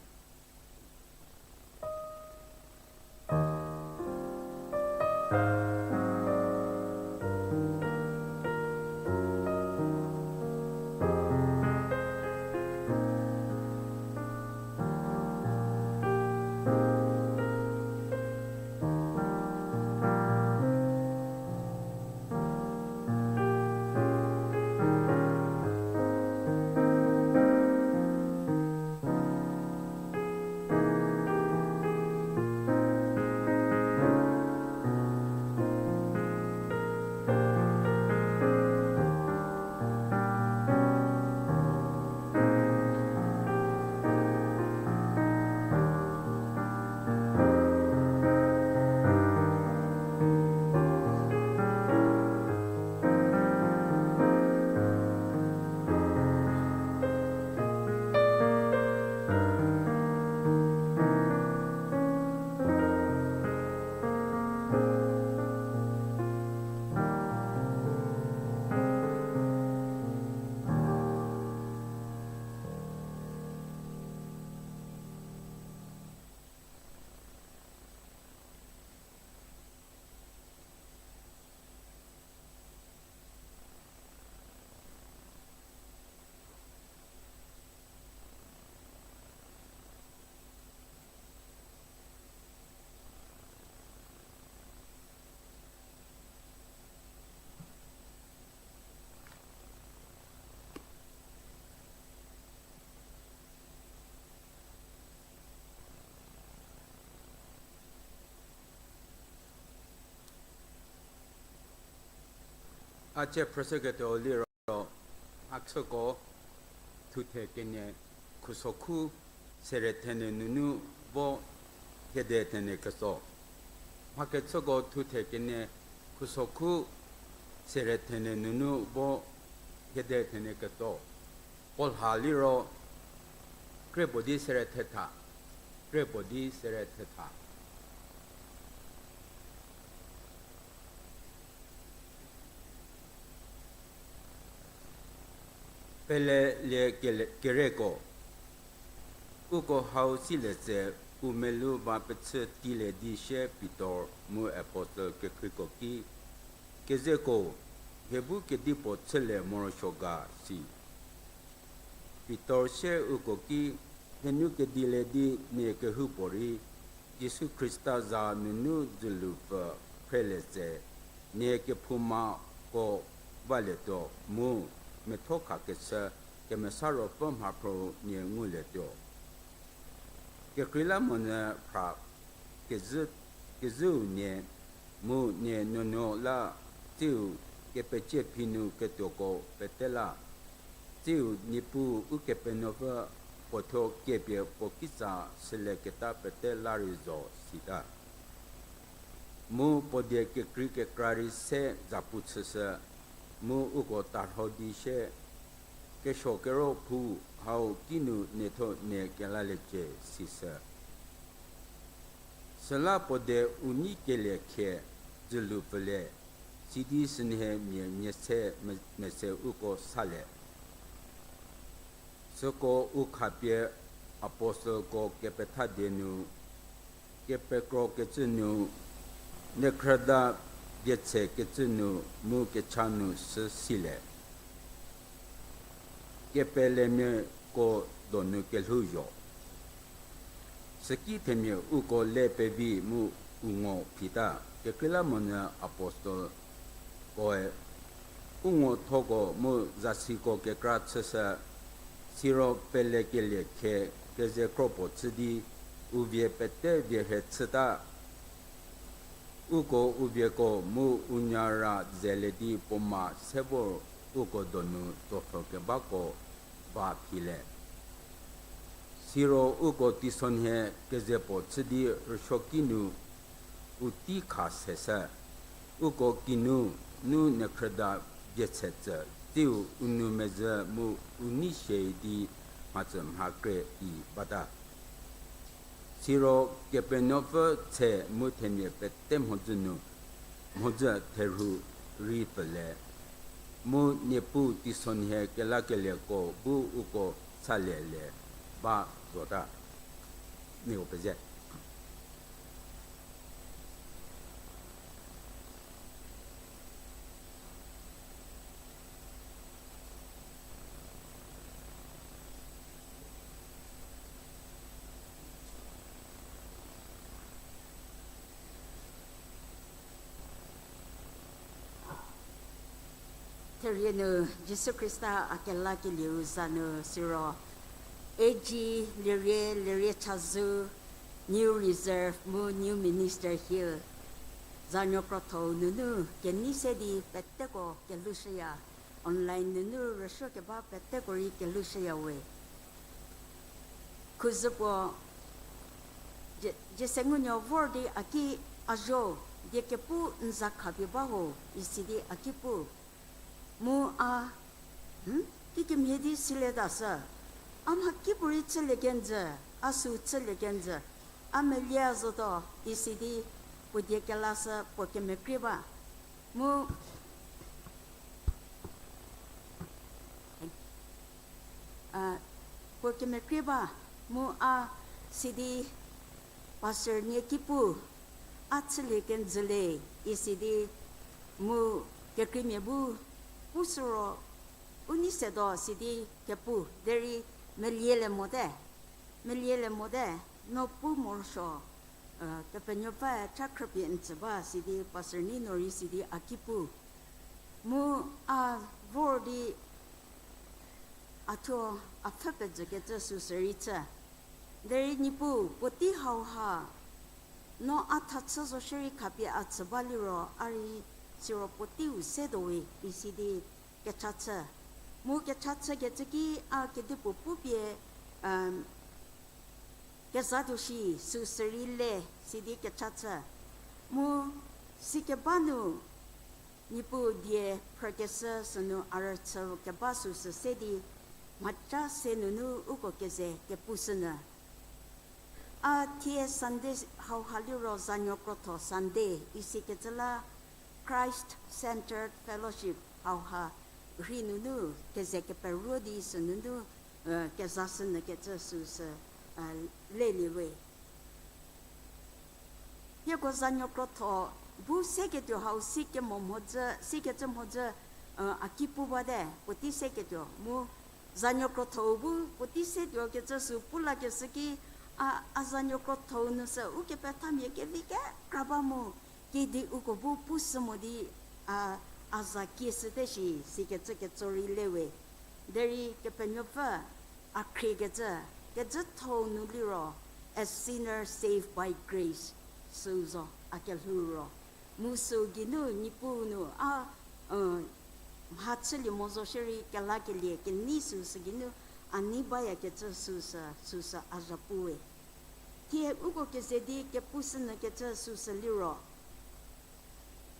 A cie phrüshüketuo liro, mhachüko thuthe kenie khusokhu sere thenie nunu vo hiede thenie ketso. Mhakechüko thuthe kenie khusokhu sere thenie nunu vo hiede thenie ketso. Puo lha liro kre puo di sere thetha, kre puo di sere thetha. Pelelie kele-, kereko. Uko hau silie tse u melu va pechü tilie di sie Pitor mu apostel kekhriko ki, Kezeko, hie bu kedipuo chülie morosuo ga si. Pitor sie uko ki, Hienu kedilie di nie kehoupuorei, Jisu Khrista za nunu dzülupfü phrelie tse, nie kephoumako valietuo mu methokhakechü Kemesa Ruopfü mhaphro nie ngulietuo. Kekreilamonyü phra kezhü, kezhüu nie, mu nie nuonuo la tsiu kepecie phi nu ketuoko pete la, tsiu Niepuu Ukepenuopfü puothuo kiepie puo kitsa shülieketa pete la rei zo sita. Mu puo die kekrei kekra rei se zapu chüshü, mu uko tarho di sie, Kesuo kero phu hau kinu nietho nie kelaliecie sishü. Süla puo die u nei kelie khie dzülu pfülie, sidi sünhie mia nie se me-, mese uko salie. Süko u khapie apostelko kepetha die nu, kepekrokecü nu, nekhrüda bietse kecü nu mu kecha nu sü silie. Kepelemiako donu kelhou zo. Süki themia uko le pevi mu u ngo phita, kekreilamonyü apostelkoe u ngo thoko mu zasiko kekra chüshü, siro pelekelie khe keze kropuo chü di, u vie pete vie rhe chüta. Uko u vieko mu u nya ra zelie di puo ma se vor uko donu tsopfhü kebako ba phile. Siro uko teisonhie keze puo chü di rüsuoki nu u tei kha seshü. Uko kinu nu nekhrüda bietse tsü, tsiu u nou mezhü mu u nei sie di mhatsü mha kre i bata. Siro Kepenuopfü tse mu themia pete mhodzü nu, mhodzü therhu rei pfülie, mu Niepuu teisonhie kelakelieko bu uko salielie ba zota. Nieko pezie. Therie nu Jisu Khrista a kelakelieu za nu siro, A G, Lerie, Lerie Chazou, New Reserve mu New Minister Hill, zanuo krotho-u nunu kenei se di peteko kelushüya, online nunu rüsuo keba peteko rei kelushüya we. Khuzüpuo, Je-, Jese ngunuo vor di a ki, A zuo, die kepu n za khapie ba ho, isi di a ki pu. Mu a, Hmm? Kikemhie di silieta sü, a mhakipuorei chülie kenjü, a süu chülie kenjü, a melie a zotuo, isi di puo die kelashü puo kemekrie ba. Mu, a, puo kemekrie ba, mu a sidi Pastor nie ki pu, a chülie kenjü le, isi di mu kekreimia bu, pu süro, u nei setuo sidi kepu, derei melie le mote, melie le mote, no pu morosuo, Kepenuopfü cha khrüpie n tsü ba sidi Pastor Nino rei sidi a ki pu. Mu a vor di a thuo a pfhü pezükecü süsü rei chü. Derei Niepuu puotei hauha, no a thachü zo shierei khapie a tsü ba liro a rei siro puoteiu se tuowe isi di kecha chü. Mu kecha chükecü ki a kedipuo pupie, um, kezatuo shi süsü rei le sidi kecha chü. Mu sikeba nu Niepuu die phrükeshü sünu a rüchü keba süsü se di mhaca se nunu uko keze kepushünyü. A thie Sunday hauha liro zanuo krotho Sunday isikecü la Christ Centered Fellowship hauha rhei nunu keze keperuo di sünunu, eh, kezashünyükecü süsü, eh, leliewe. Hieko zanuo krotho bu seketuo hau sikemo mhodzü, sikecü mhodzü, eh, a ki pu bate, puotei seketuo mu zanuo krotho bu puotei setuo kecü sü pu lakeshü ki, a, a zanuo krotho nu sü ukepethamia kevi kekra ba mu, kidi uko bu pushü mo di, a, a za kieshüte shi, sikecü ketso rei lewe. Derei Kepenuopfü a khriekecü, kejüthou nu liro, a sinner saved by grace, süu zo, a kelhou ro. Mu süu geinu Niepuu nu a, mha chülie mo zo shierei kelakelie kenei süu sü geinu a nei bayakecü süsü, süsü a zhapuwe. Thie uko keze di kepushünyükecü süsü liro,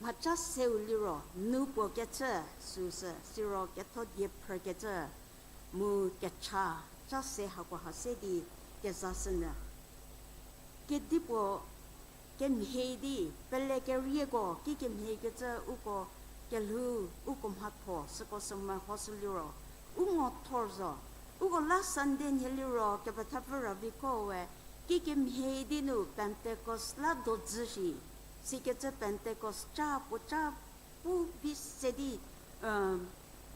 mhaca seu liro, nu puo kechü süsü, siro ketho die phrükecü, mu kecha, ca se hakoha se di kezashünyü. Kedipuo kemhie di, pele kerieko kikemhiekecü uko kelhou, uko mhatho, süko sü mehoshü liro, u ngo thor zo. Uko la Sunday nhie liro kepethapfü Raviko we, kikemhie di nu Pentecost la dodzü shi, sikecü Pentecost ca puo ca pu vi se di,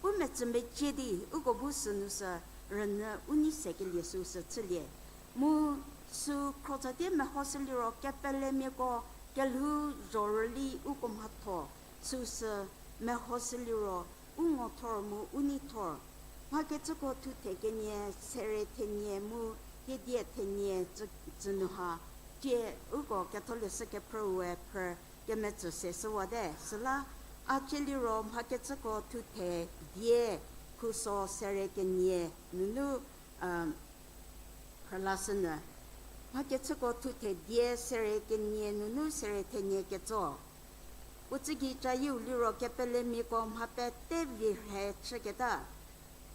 u metsü mecie di, uko bu sünu sü rünyü u nei sekelie süsü chülie. Mu sü khrotsati mehoshü liro kepelemiako kelhou zho rüli uko mhatho süsü mehoshü liro u ngo thor mu u nei thor. Mhakecüko thuthe kenie, sere thenie mu hiedie thenie tsü, tsünu ha, tie uko ketholeshü kephrüe phrü kemetsü se shüwate, süla a cie liro mhakecüko thuthe die, khuso sere kenie nunu, phrülashünyü. Mhakecüko thuthe die sere kenie nunu sere thenie ketso. Puo tsügei cayieu liro kepelemiako mha pete vi rhe chüketa.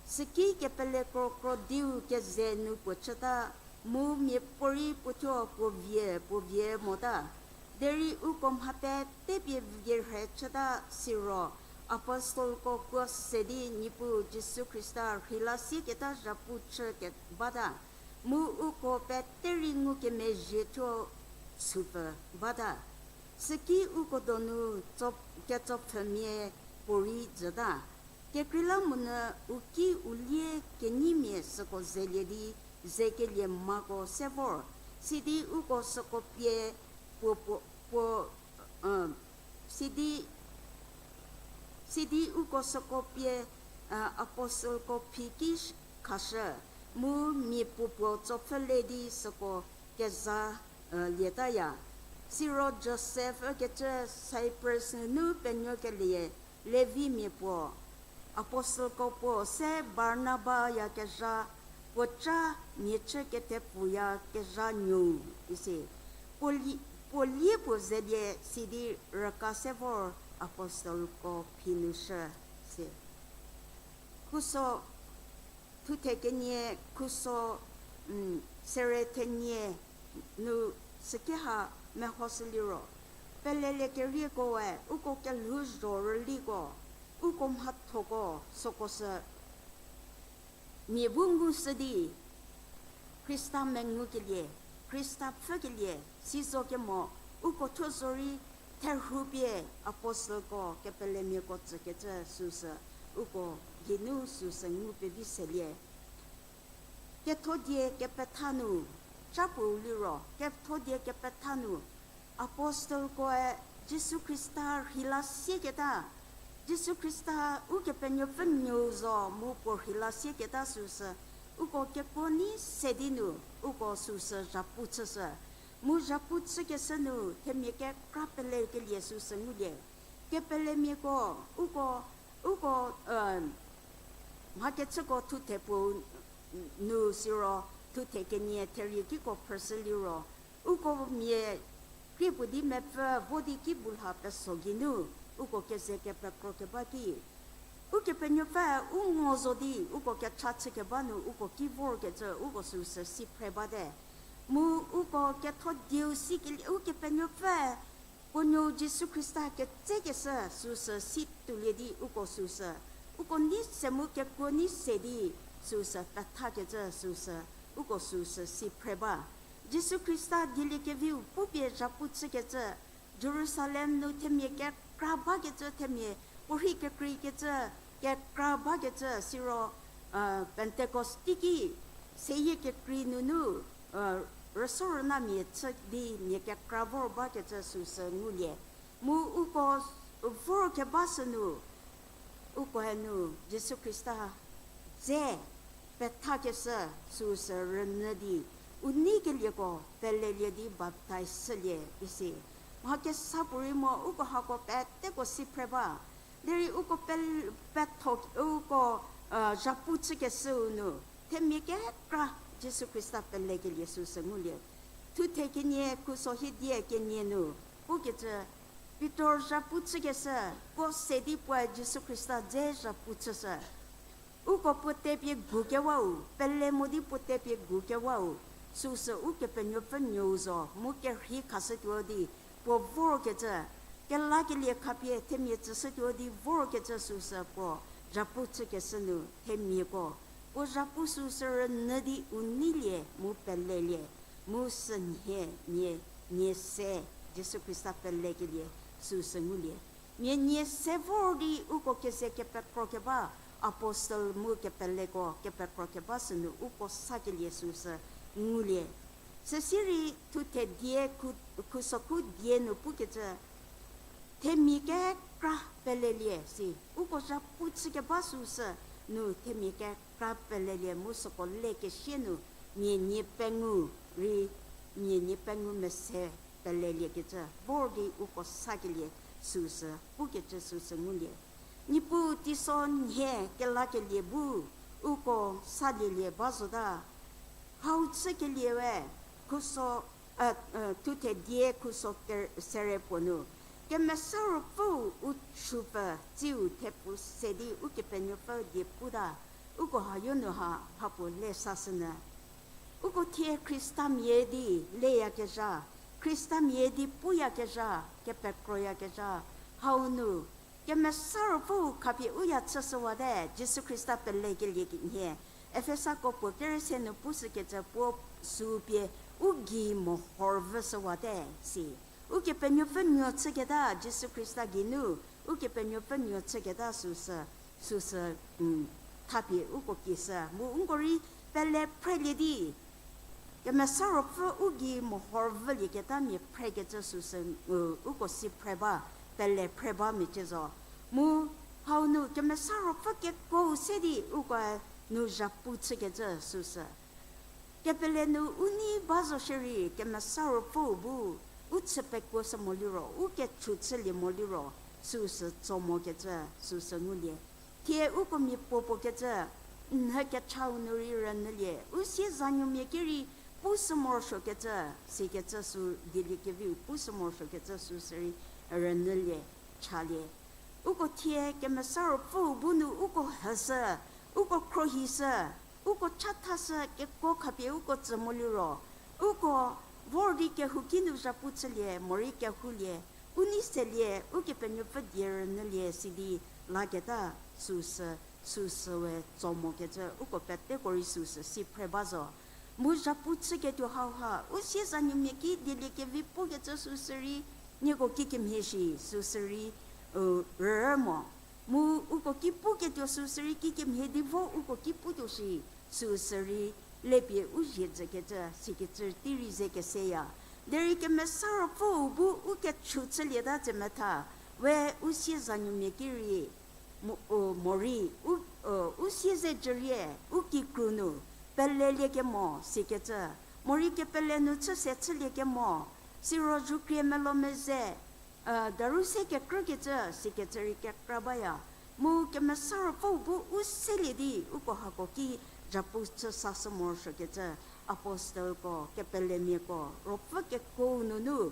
Süki kepele krokro diu keze nu puo chüta, mu miapuorei puothuo puo vie, puo vie mota. Derei uko mha pete pie vie rhe chüta siro, apostelko kuo se di Niepuu Jisu Khrista rheila sieketa zhapu chü ke-, bata. Mu uko pete rei ngukemezhie thuo sü pfü bata. Süki uko donu tso-, ketsopfhümia puorei jüta. Kekreilamonyü u ki u lie kenyimia süko zelie di, zekelie mako se vor, sidi uko süko pie puo, puo, puo, sidi, sidi uko süko pie, apostelko phi ki khashü, mu mia puopuo tsopfhülie di süko keza, lietaya. Siro Josef ükecü Cyprus nunu penuokelie Levimia puo, apostelko puo se Barnaba yakezha, puo ca mia chü kethepfuyakezha nuou isi. Puo lie, puo lie puo zelie sidi rüka se vor apostelko phi nu shü si. Khuso thuthe kenie, khuso, sere thenie nu süki ha mehoshü liro, pelelie kerieko we, uko kelhouzho rüliko, uko mhathoko, süko sü mia bu ngushü di, Khrista mengukelie, Khrista pfhükelie, si zo kemo, uko thuo zorei therhu pie apostelko kepelemiako tsükecü süsü, uko geinu süsü ngu pevi selie. Kethodie kepetha nu, ca puou liro, kethodie kepetha nu, apostelkoe Jisu Khrista rheila sieketa, Jisu Khrista Ukepenuopfü nuou zo mu puo rheila sieketa süsü, uko kekuo nei se di nu, uko süsü zhapu chüshü. Mu zhapu chükeshü nu, themia kekra pelekelie süsü ngulie. kepelemiako, uko, uko, mhakechüko thuthe puo nu siro, thuthe kenie therie kiko phrüshü liro, uko mia krie puo di mepfü vo di ki bu lha peso geinu, uko keze kepekro keba ki Ukepenuopfü u ngo zo di uko kecha chükeba nu uko ki vorkecü uko süsü si phre bate. Mu uko ketho dieu sikelie Ukepenuopfü puo nuou Jisu Khrista ketsekeshü süsü si tuolie di uko süsü, uko nei se mu kekuo nei se di süsü pethakecü süsü, uko süsü si phre ba. Jisu Khrista dieliekeviu pupie zhapu chükecü, Jerusalem nu themia kekra bakecü, themia puorhi kekreikecü, kekra bakecü siro, Pentecost teiki seyie kekrei nunu, rüsorünamia chü di mia kekra vor bakecü süsü ngulie. Mu uko vorkeba sünu, ukoe nu Jisu Khrista dze pethakeshü süsü rünyü di, u neikelieko pelelie di baptaiz shülie isi. Mha kesa puorei mo uko hako peteko si phre ba. Derei uko pel-, petho, uko, zhapu chükeshüu nu, themia kekra Jisu Khrista pelekelie süsü ngulie. Thuthe kenie khuso hiedie kenie nu, pukecü, Pitor zhapu chükeshü, puo se di puoe Jisu Khrista dze zhapu chüshü. Uko puo tepie gukewau, pele mo di puo tepie gukewau, süsü Ukepenuopfü nuou zo, mu kerhei khashütuo di, puo vorkecü, kelakelie khapie themia tsüshütuo di vorkecü süsü puo zhapu chükeshü nu, themiako, puo zhapu süsü rünyü di u neilie, mu pelelie, mu sünhie nie, nie se, Jisu Khrista pelekelie, süsü ngulie. Mia nie se vor di uko keze kepekro keba, apostle mu kepeleko kepekro keba sünu uko sakelie süsü ngulie. Süsirei thuthe die khu-, khuso khu die nu pukecü, themia kekra pelelie si, uko zhapu chükeba süsü nu themia kekra pelelie mu süko lekesie nu mia nie pengou rei, mia nie pengou mese peleliekecü vor di uko sakelie süsü, pukecü süsü ngulie. Niepuu teiso nhie kelakelie bu uko salielie ba zota. Hau chükelie we, khuso, thuthe die khuso ker-, sere puo nu, Kemesa Ruopfüu u chupfü tsiu thepu se di Ukepenuopfü die puta, uko hayo nu ha mhapuo le sashünyü. Uko thie Khristamia di leyakezha, Khristamia di puyakezha, kepekroyakezha, hau nu, Kemesa Ruopfüu khapie u ya chüshüwate, Jisu Khrista pelekelie nhie, Efesako puo kerese nu pushükecü puo süu pie u gei mehorvüshüwate, si. Ukepenuopfü nuo chüketa, Jisu Khrista geinu, Ukepenuopfü nuo chüketa süsü, süsü, thapie uko kieshü, mu uko rei pele phrelie di, Kemesa Ruopfü u gei mehorvülieketa mia phrekecü süsü, uko si phre ba, pele phre ba mecie zo. Mu hau nu Kemesa Ruopfü kekuou se di uko nu zhapu chükecü süsü. Kepele nu u nei ba zo shierei Kemesa Ruopfüu bu u chü pekuoshü mo liro, u kechu chülie mo liro, süsü tso mokecü, süsü ngulie. Thie uko mia puopuo kecü, nhü kechau nu rei rünyülie, u sie zanuomia ki rei pushü morosuokecü, sikecü sü dieliekeviu pushü morosuokecü süsü rei rünyülie, chalie. Uko thie Kemesa Ruopfüu bu nu uko hüshü, uko khruohishü, uko chathashü, kekuo khapie uko tsü mo liro, uko vor di kehouki nu zhapu chülie, morei kehoulie, u nei selie, Ukepenuopfü die rünyülie sidi laketa süsü, süsü we tso mokecü, uko peteko rei süsü si phre ba zo. Mu zhapu chüketuo hauha, u sie zanuomia ki dieliekevi pukecü süsü rei, nieko kikemhie shi, süsü rei, rürü mo. Mu uko ki puketuo süsü rei kikemhie di vo uko ki putuo shi, süsü rei lepie u zhie dzükecü, sikecü tei rei ze keseya. Derei Kemesa Ruopfüu bu u kechu chülieta tse metha, we u sie zanuomia ki rei, mo, o, morei, u, o, u sie ze jürie, u kikru nu, pelelie kemo, sikecü, morei kepele nu chü se chülie kemo, siro zukrie melo meze, Daru se kekrükecü, sikecü rei kekra baya. Mu Kemesa Ruopfüu bu u selie di, uko hako ki zhapu chü sashü morosuokecü, apostelko, kepelemiako, ruopfü kekuou nunu,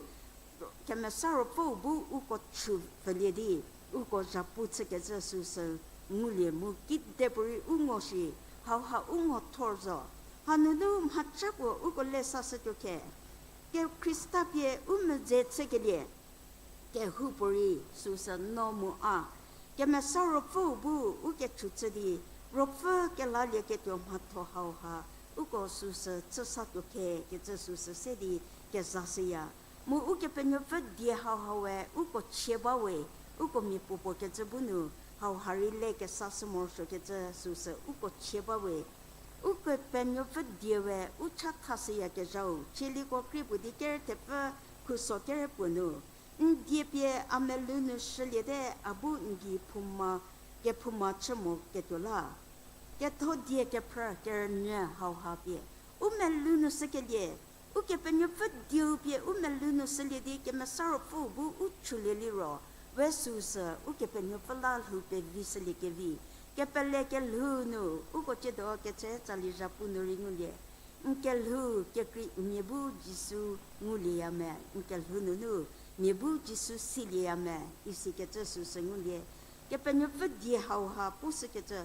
Kemesa Ruopfüu bu uko chü pfülie di, uko zhapu chükecü süsü ngulie mu kidepuorei u ngo shi, hauha u ngo thor zo. Hanunu mhaca puo uko le sashütuo khe, ke Khrista pie u medze chükelie, kehoupuorei süsü no mu a, Kemesa Ruopfüu bu u kechü chü di, Ruopfü kelalieketuo mhatho hauha, uko süsü chü satuo khe kecü süsü se di kezashüya. Mu Ukepenuopfü die hauha we uko chie ba we, uko mia puopuo kecü bu nu, hauha rei le kesashü morosuokecü süsü uko chie ba we. Ukepenuopfü die we u cha thashüyakezhau, Chieliko krie puo di kere thepfü khuso kere puo nu, n die pie a melou nu shüliete, a bu n gei phouma, kephouma chü mo ketuo la. Ketho die kephrü kerünyü hauha pie u melou nu shükelie, Ukepenuopfü dieu pie u melou nu shülie di Kemesa Ruopfüu bu u chülie liro, we süsü Ukepenuopfü la lhou pevi shüliekevi, kepele kelhou nu, uko ciedo ketse tsali zhapu nu rei ngulie. N kelhou kekrei mia bu Jisu ngulieya me, n kelhou nunu mia bu Jisu silieya me, isikecü süsü ngulie. Kepenuopfü die hauha pushükecü,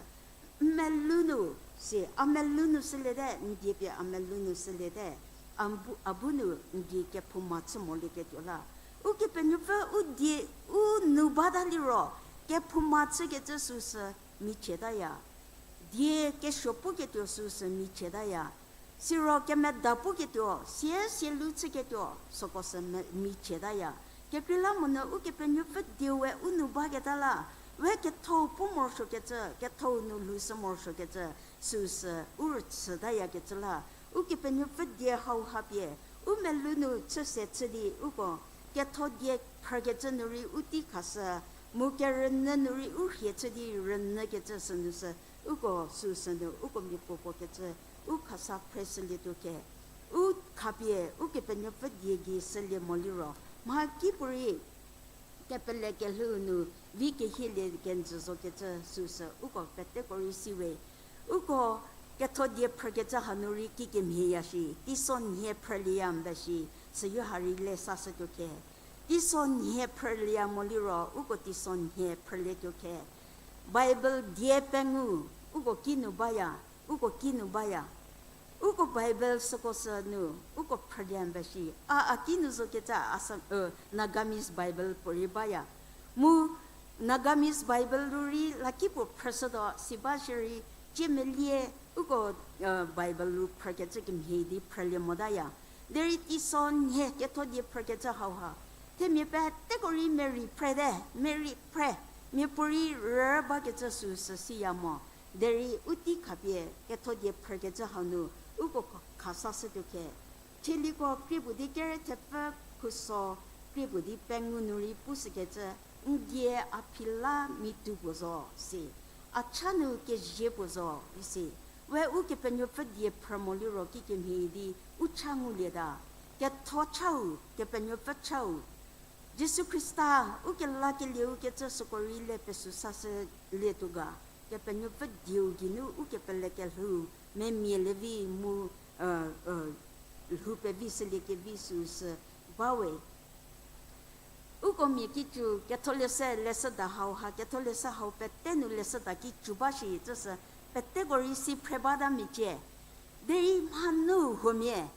n melou nu, si a melou nu shüliete, n die pie a melou nu shüliete, a bu, a bu nu n die kephouma chü molieketuo la. Ukepenuopfü u die, u nu bata liro, kephouma chükecü süsü michietaya. Die kesuo puketuo süsü michietaya. Siro kemeda puketuo, sie sielu chüketuo, süko sü me-, michietaya. Kekreilamonyü Ukepenuopfü dieu we u nu baketa la, we kethou pu morosuokecü, kethou nu lhoushü morosuokecü, süsü u rüchütayakecü la. Ukepenuopfü die hauha pie, u melou nu chüse chü di uko, ketho die phrükecü nu rei u tei khashü, mu kerünyü nu rei u rhie chü di rünyükecü sünu sü, uko süsü nu uko mia puopuo kecü, u khasa phreshülietuo khe, u khapie Ukepenuopfü die gei shülie mo liro, mhakipuorei kepele kelhou nu vi kehielie kenjü zokecü süsü uko peteko rei siwe. Uko ketho die phrükecü hanu rei kikemhieya shi, teisonhie phrülieya mbe shi, süyo ha rei le sashütuo khe. Teisonhie phrülieya mo liro, uko teisonhie phrülietuo khe. Bible die pengou, uko kinu baya, uko kinu baya. Uko Bible süko sü nu, uko phrülie mbe shi. A, a kinu zokecü Assam, Nagamese Bible puorei baya. Mu Nagamese Bible ru rei lakipuo phrüshütuo si ba shierei, ciemelie uko Bible ru phrükecü kemhie di phrülie motaya. Derei teisonhie ketho die phrükecü hauha, themia peteko rei merei phrete, merei phre, miapuorei rü bakecü süsü siya mo. Derei u tei khapie ketho die phrükecü hau nu uko khasashütuo khe. Chieliko krie puo di kere thepfü khuso krie puo di pengou nu rei pushükecü, n die a phi la mitu puo zo si, a cha nu kezie puo zo isi. We Ukepenuopfü die phrü mo liro kikemhie di u cha ngulieta. Ketho chau, Kepenuopfü chau. Jisu Khrista, u kelakelieu kecü süko rei le pesü sashülietuo ga. Kepenuopfü dieu geinu ukepele kelhou, memia levi mu, lhou pevi shüliekevi süsü bawe. Uko mia kicu Ketholeshü leshüda hauha, Ketholeshü hau pete nu leshüda kicu ba shi, tsüsü peteko rei si phre bata miacie. Derei mhanu huomia,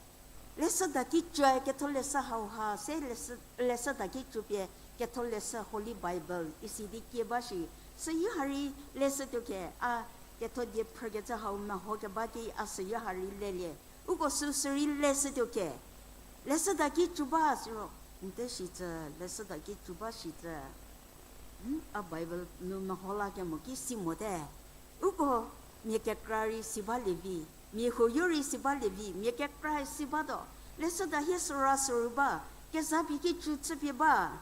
leshüda kicu Ketholeshü hauha se leshü, leshüda kicu pie Ketholeshü Holy Bible isi di kie ba shi. Süu ha rei leshütuo khe, a Ketho die phrükecü hau mehokeba ki a süu ha rei lelie. Uko süsü rei leshütuo khe. Leshüda kicu ba siro, nte shi tsü leshüda kicu ba shi tsü. A Bible nu meho la kemo ki si mote. Uko mia kekra rei si balie vi, mia huoyo rei si balie vi, mia kekra si batuo. Leshüda hie süra süru ba, kezapie kicu chüpie ba.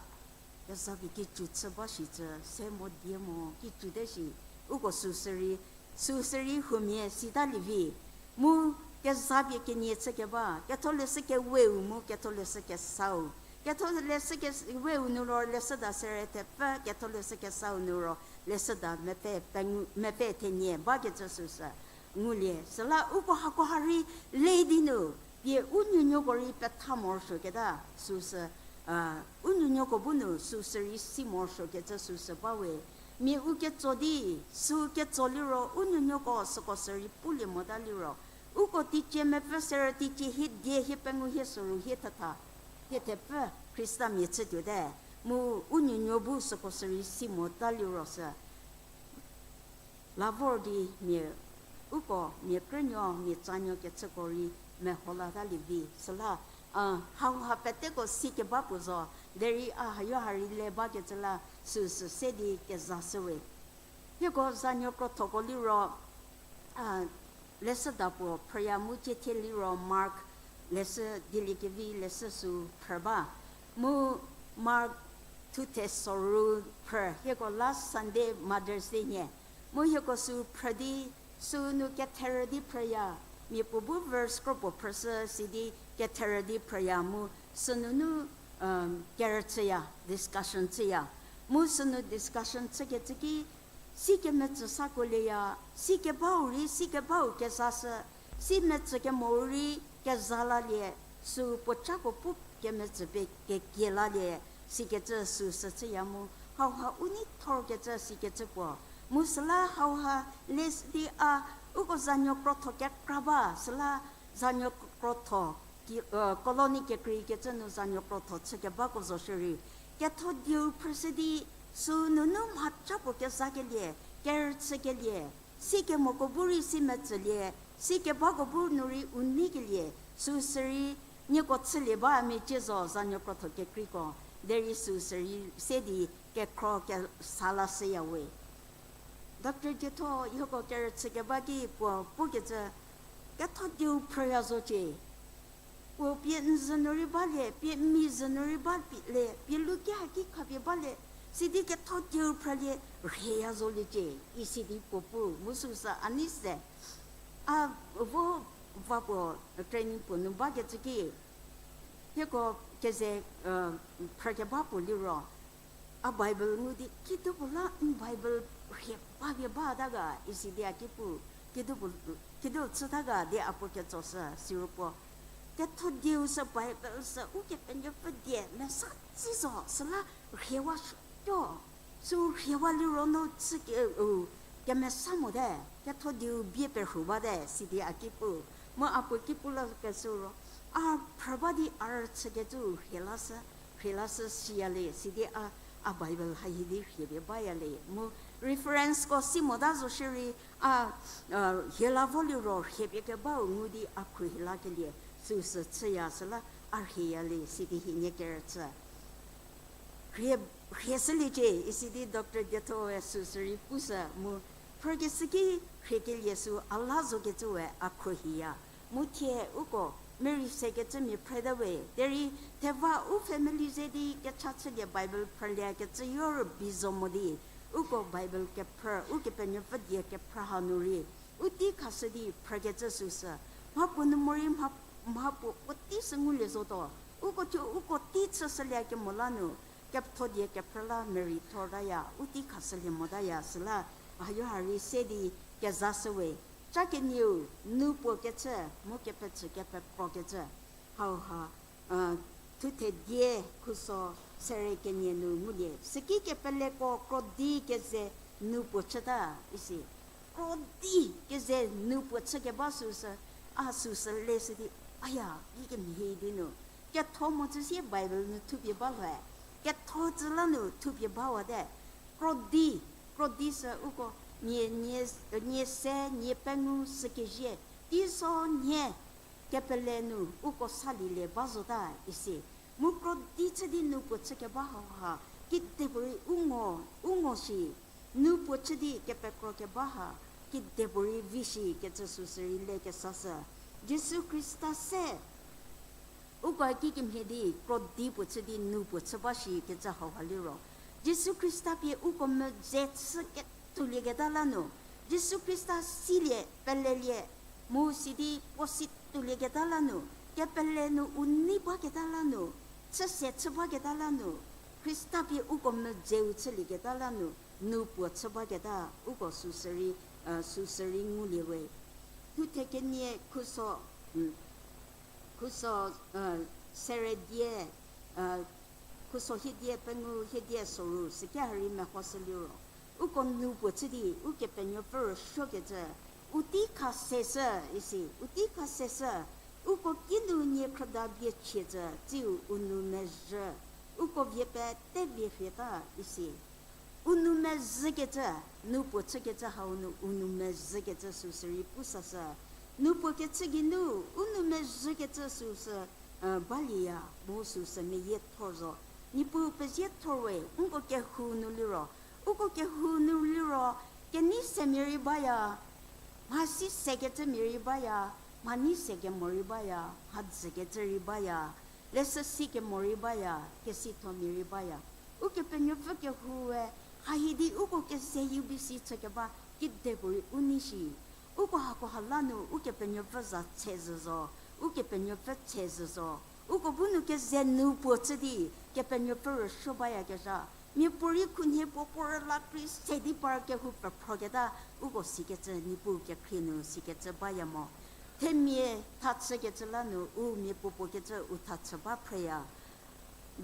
Kezapie kicu chü ba shi tsü, se mo die mo kicu te shi, uko süsü rei, süsü rei huomia sitalie vi. Mu kezapie kenie chükeba, Ketholeshü keweu mu Ketholeshü kesau. Ketholeshü ke-, we u nu ro leshüda sere thepfü, Ketholeshü kesau nu ro leshüda mepfü pengou, mepfü thenie bakecü süsü ngulie. Süla uko hako ha rei le di nu, pie u nuonuoko rei petha morosuoketa süsü, u nuonuoko bu nu süsü rei si morosuokecü süsü bawe. Mia u ketso di, sü ketso liro u nuonuoko süko sü rei pulie mota liro, uko teicie mepfü sere teicie hie die hie pengou hie süru hie thetha, hie thepfü Khristamia chütuote, mu u nuonuo bu süko sü rei si mota liro sü la vor di mia, uko mia krünuo mia tsanuo kechüko rei meho latalie vi. Süla, a, hauha peteko si keba puo zo, derei a hayo ha rei le bakecü la süsü se di kezashüwe. Hieko zanuo krothoko liro, a, leshüda puo phrüya mu cie thie liro Mark leshü dieliekevi leshü sü phrü ba. Mu Mark thuthe soru phrü, hieko last Sunday Mother's Day nhie. Mu hieko sü phrü di, sünu ketherü di phrüya, mia puo bu verse kropuo phrüshü sidi ketherü di phrüya mu sünunu, kerüchüya, discussion chüya. Mu sünu discussion chükecü ki, si kemetsü sakolieya, si kebau rei, si kebau kezashü, si metsü kemo rei keza lalie, sü puocako pu kemetsü pie kekie lalie, sikecü süsü chüya mu, hauha u nei thorkecü sikecü puo. Mu süla hauha le di a, uko zanuo krotho kekra ba, süla zanuo krotho, colony kekreikecü nu zanuo krotho chükebako zo shierei, ketho dieu phrüshü di, sünunu mhaca puo kezakelie, kerüchükelie, si kemoko bu rei si metsülie, si kebako bu nu rei u neikelie, süsü rei nieko chülie ba mecie zo zanuo krotho kekreiko, derei süsü rei se di kekhro kesa lashüyawe. Doctor Dietho hieko kerüchü keba ki puo pukecü, ketho dieu phrüya zocie. Puo pie n zü nu rei balie, pie mi zü nu rei ba pie le, pie luki haki khapie balie, sidi ketho dieu phrülie rheya zoliecie, isidi puo pu, mu süsü a nei se. A vo va puo training puo nu bakecü ki, hieko keze, phrükeba puo liro, a Bible ngu di, kidupuo la n Bible rhie bapie bata ga, isidi a ki pu, kidupuo, kidu chüta ga di a puo ketsoshü, siro puo ketho dieu sü Bible sü Ukepenuopfü die mesa tsi zo, süla rhiewa suo. Sü rhiewa liro no chü ke, u, kemesa mote, ketho dieu bie perhu bate, sidi a ki pu. Mu a puo ki pu la kesü ro, a phrü ba di a rüchükecü rhie lashü, rhie lashü siya le, sidi a, a Bible hahi di rhie pie baya le. Mu referenceko si mota zo shierei, a, hie la vo liro rhie pie kebau ngu di a khruohi lakelie, süsü chüya süla a rhieya le, sidi hienie kerüchü. Rhie, rhie shüliecie, isidi Doctor Diethoe süsü rei pushü mu, phrükeshü ki rhiekelie sü a la zokecüe a khruohiya. Mu thie uko merei sekecü mia phreta we, derei theva u family ze di kecha chülie Bible phrüliekecü yo rübei zo mo di, uko Bible kephrü, Ukepenuopfü die kephrü hanu rei u tei khashü di phrükecü süsü, mhapuo nu morei mha, mhapuo puotei sü ngulie zotuo, uko thuo uko tei chüshülie kemo la nu, ketho die kephrü la merei thortaya, u tei khashülie motaya süla, hayo ha rei se di kezashüwe, ca kenieu, nu puo kecü, mu kepechü kepekrokecü, hauha, thuthe die khuso sere kenie nu ngulie, süki kepeleko krodi keze nu puo chüta, isi. Krodi keze nu puo chükeba süsü, a süsü leshü di, aya, kikemhie di nu. Ketho mo chü sie Bible nu thupie ba lhoe. Ketho chü la nu thupie bawate. Krodi, krodi sü uko nie, nie, nie se, nie pengou sü kezie. Teiso nie kepele nu uko salielie ba zota isi. Mu krodi chü di nu puo chükeba hauha, kidepuorei u ngo, u ngo shi, nu puo chü di kepekro keba ha, kidepuorei vi shi kecü süsü rei lekesashü. Jisu Khrista se, uko kikemhie di krodi puo chü di nu puo chü ba shi kecü hauha liro, Jisu Khrista pie uko medze chü ketuolieketa la nu, Jisu Khrista silie, pelelie, mu sidi puo si tuolieketa la nu, kepele nu u nei baketa la nu, chüse chü baketa la nu, Khrista pie uko medzeu chülieketa la nu, nu puo chü baketa, uko süsü rei, süsü rei ngulie we. Thuthe kenie khuso, khuso, sere die, khuso hiedie pengou hiedie soru süki ha rei mehoshü liro, uko nu puo chü di Ukepenuopfü rüsuokecü, u tei kha seshü, isi, u tei kha seshü, uko kinu nie khrüda bie chie tsü, tsiu u nou mezhü, uko vie pete vie rhieta, isi. U nou mezhükecü, nu puo chükecü hau nu u nou mezhükecü süsü rei pu sashü. Nu puo kechü geinu, u nou mezhükecü süsü, balieya, mu süsü meyiethor zo. Niepuu peziethor we, nko kehou nu liro, uko kehou nu liro, kenei semia rei baya, mhasi sekecümia rei baya, mhanei sekemo rei baya, mhadzükecü rei baya, leshü sikemo rei baya, kesithomia rei baya. Ukepenuopfü kehoue, hahi di uko keze U B C chükeba, kidepuorei u nei shi. Uko hakoha la nu Ukepenuopfü za tshezhü zo, Ukepenuopfü tshezhü zo. Uko bu nu keze nu puo chü di, Kepenuopfü rüsuo bayakezha. Miapuorei khunhie puo puo rüla krei se di par kehou pephroketa, uko sikecü Niepuu kekhrie nu sikecü baya mo. Themia thachükecü la nu u mia puopuo kecü u thachü ba phreya.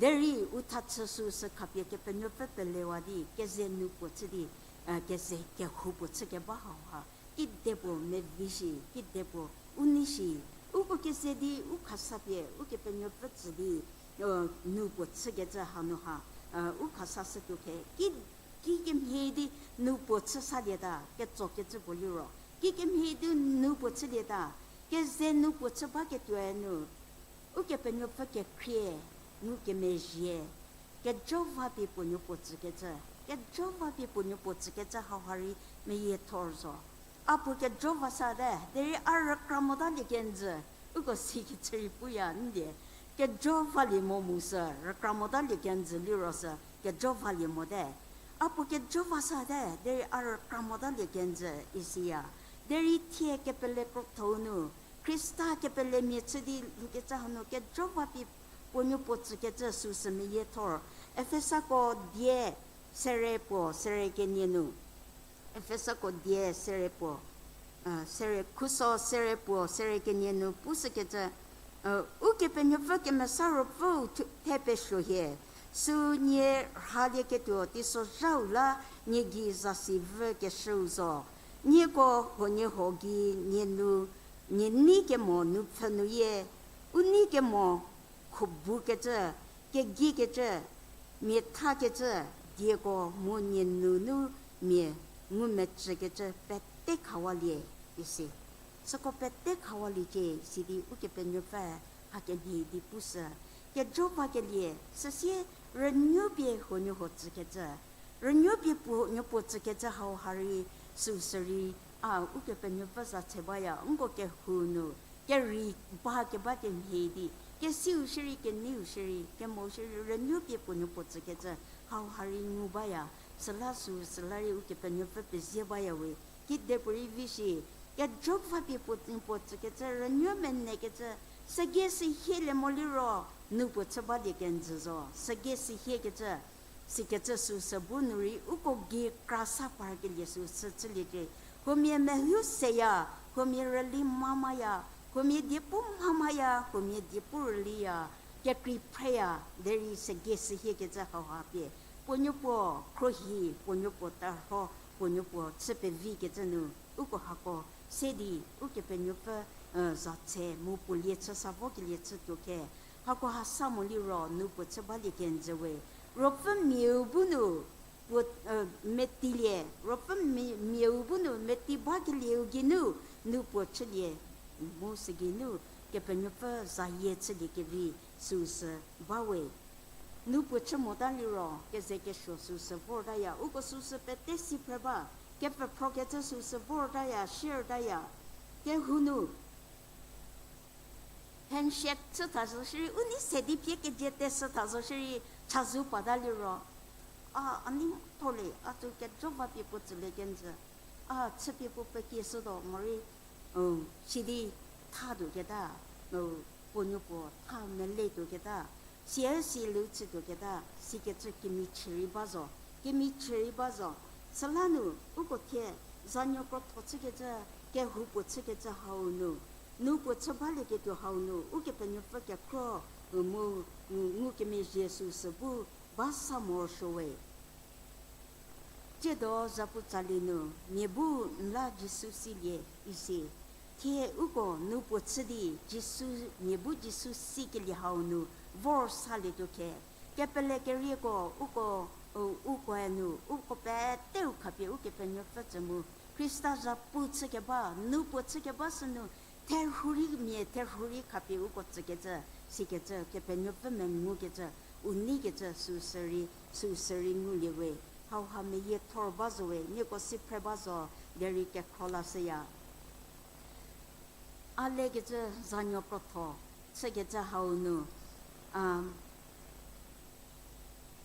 Derei u thachü süsü khapie Kepenuopfü pelewa di, keze nu puo chü di, keze kehou puo chükeba hauha, kidepuo mevi shi, kidepuo u nei shi, uko keze di u khasa pie Ukepenuopfü tsü di, nu puo chükecü hanu ha, u khasa shütuo khe, ki, kikemhie di nu puo chü salieta, ketsokecü puo liro, kikemhie di nu puo chülieta, keze nu puo chü baketuoe nu, Ukepenuopfü kekhrie, ngukemezhie, kejova pie puo nuo puo tsükecü, kejova pie puo nuo puo tsükecü hauha rei meyiethor zo. A puo kejova sate, derei a rükra motalie kenjü, uko sikecü rei puya ndie. Kejovalie mo mu sü, rükra motalie kenjü liro sü, kejovalie mote. A puo kejova sate, derei a rükra motalie kenjü isiya. Derei thie kepele krotho-u nu, Khrista kepelemia chü di lhoukecü hanu kejova pie puo nuo puo tsükecü süsü meyiethor. Efesako die sere puo, sere kenie nu. Efesako die sere puo, sere khuso sere puo, sere kenie nu pushükecü, Ukepenuopfü Kemesa Ruopfüu thu-, the pesuo hie, süu nie rhalieketuo teisozhau la nie gei zasi vükeshüu zo. Nieko huoniehuo gei nie nu, nie nei kemo nupfhü nu yie, u nei kemo khubukecü, kegiekecü, mia thakecü, dieko mu nie nunu mia ngumecükecü pete khawalie, isi. Süko pete khawaliecie sidi Ukepenuopfü hakemhie di pushü. Kejova kelie, süsie rünuopie huonuohuo tsükecü. Rünuopie puo nuo puo tsükecü hauha rei süsü rei, a Ukepenuopfü za tse baya, nko kehou nu, kerei ba keba kemhie di, kesiu shierei, keneiu shierei, kemo shierei, rünuopie puo nuo puo tsükecü hauha rei ngu baya, süla sü, süla rei Ukepenuopfü pezie baya we, kidepuorei vi shi, kejova pie puo nuo puo tsükecü, rünuo menekecü, sügei sihie le mo liro, nu puo chü balie kenjü zo, sügei sihiekecü, sikecü süsü bu nu rei uko gei kra sa parkelie süsü chüliecie. Huomia mehu seya, huomia rüli mhamaya, huomia diepu mhamaya, huomia diepu rüliya, kekrei phreya, derei sügei sihiekecü hauha pie puo nuo puo khruohi, puo nuo puo tarho, puo nuo puo chü pevikecü nu, uko hako se di Ukepenuopfü za tse mu puo lie chü sa vokelie chütuo khe, hako ha sa mo liro nu puo chü balie kenjü we. Ruopfü miau bu nu puo, metilie, Ruopfü mi-, miau bu nu meti bakelieu geinu nu puo chülie, mu sügeinu Kepenuopfü zayie chülie kevi süsü ba we. Nu puo chü mota liro, keze kesuo süsü vortaya, uko süsü pete si phre ba, kepfhephrokecü süsü vortaya, shiertaya, kehou nu handshake chü tha zo shierei, u nei se di pie keje teshü tha zo shierei, chazou pata liro, a, a neitholie, a tsü kejova pie puo tsülie kenjü, a chüpie puo pekieshütuo morei, sidi thatuoketa, puo nuo puo tha meletuoketa, Sieu si lu chütuoketa, sikecü kemichie rei ba zo, kemichie rei ba zo. Süla nu, uko thie, zanuo krotho chükecü, kehoupuo chükecü hau nu, nu puo chü balieketuo hau nu, Ukepenuopfü kekhro, u mu, u ngukemezhie süsü bu, ba sa morosuo we. Tsiedo zapu tsali nu, mia bu n la Jisu silie isi. Thie uko nu puo chü di Jisu, mia bu Jisu sikelie hau nu vor salietuo khe. Kepele kerieko uko, u, ukoe nu, uko peteu khapie Ukepenuopfü tsü mu. Khrista zapu chükeba, nu puo chükeba sünu, therhu rei mia, therhu rei khapie uko tsükecü, sikecü, Kepenuopfü mengukecü, u neikecü süsü rei, süsü rei ngulie we. Hauha meyiethor ba zo we, nieko si phre ba zo, derei kekhro lashüya. A lekecü zanuo krotho, chükecü hau nu, a,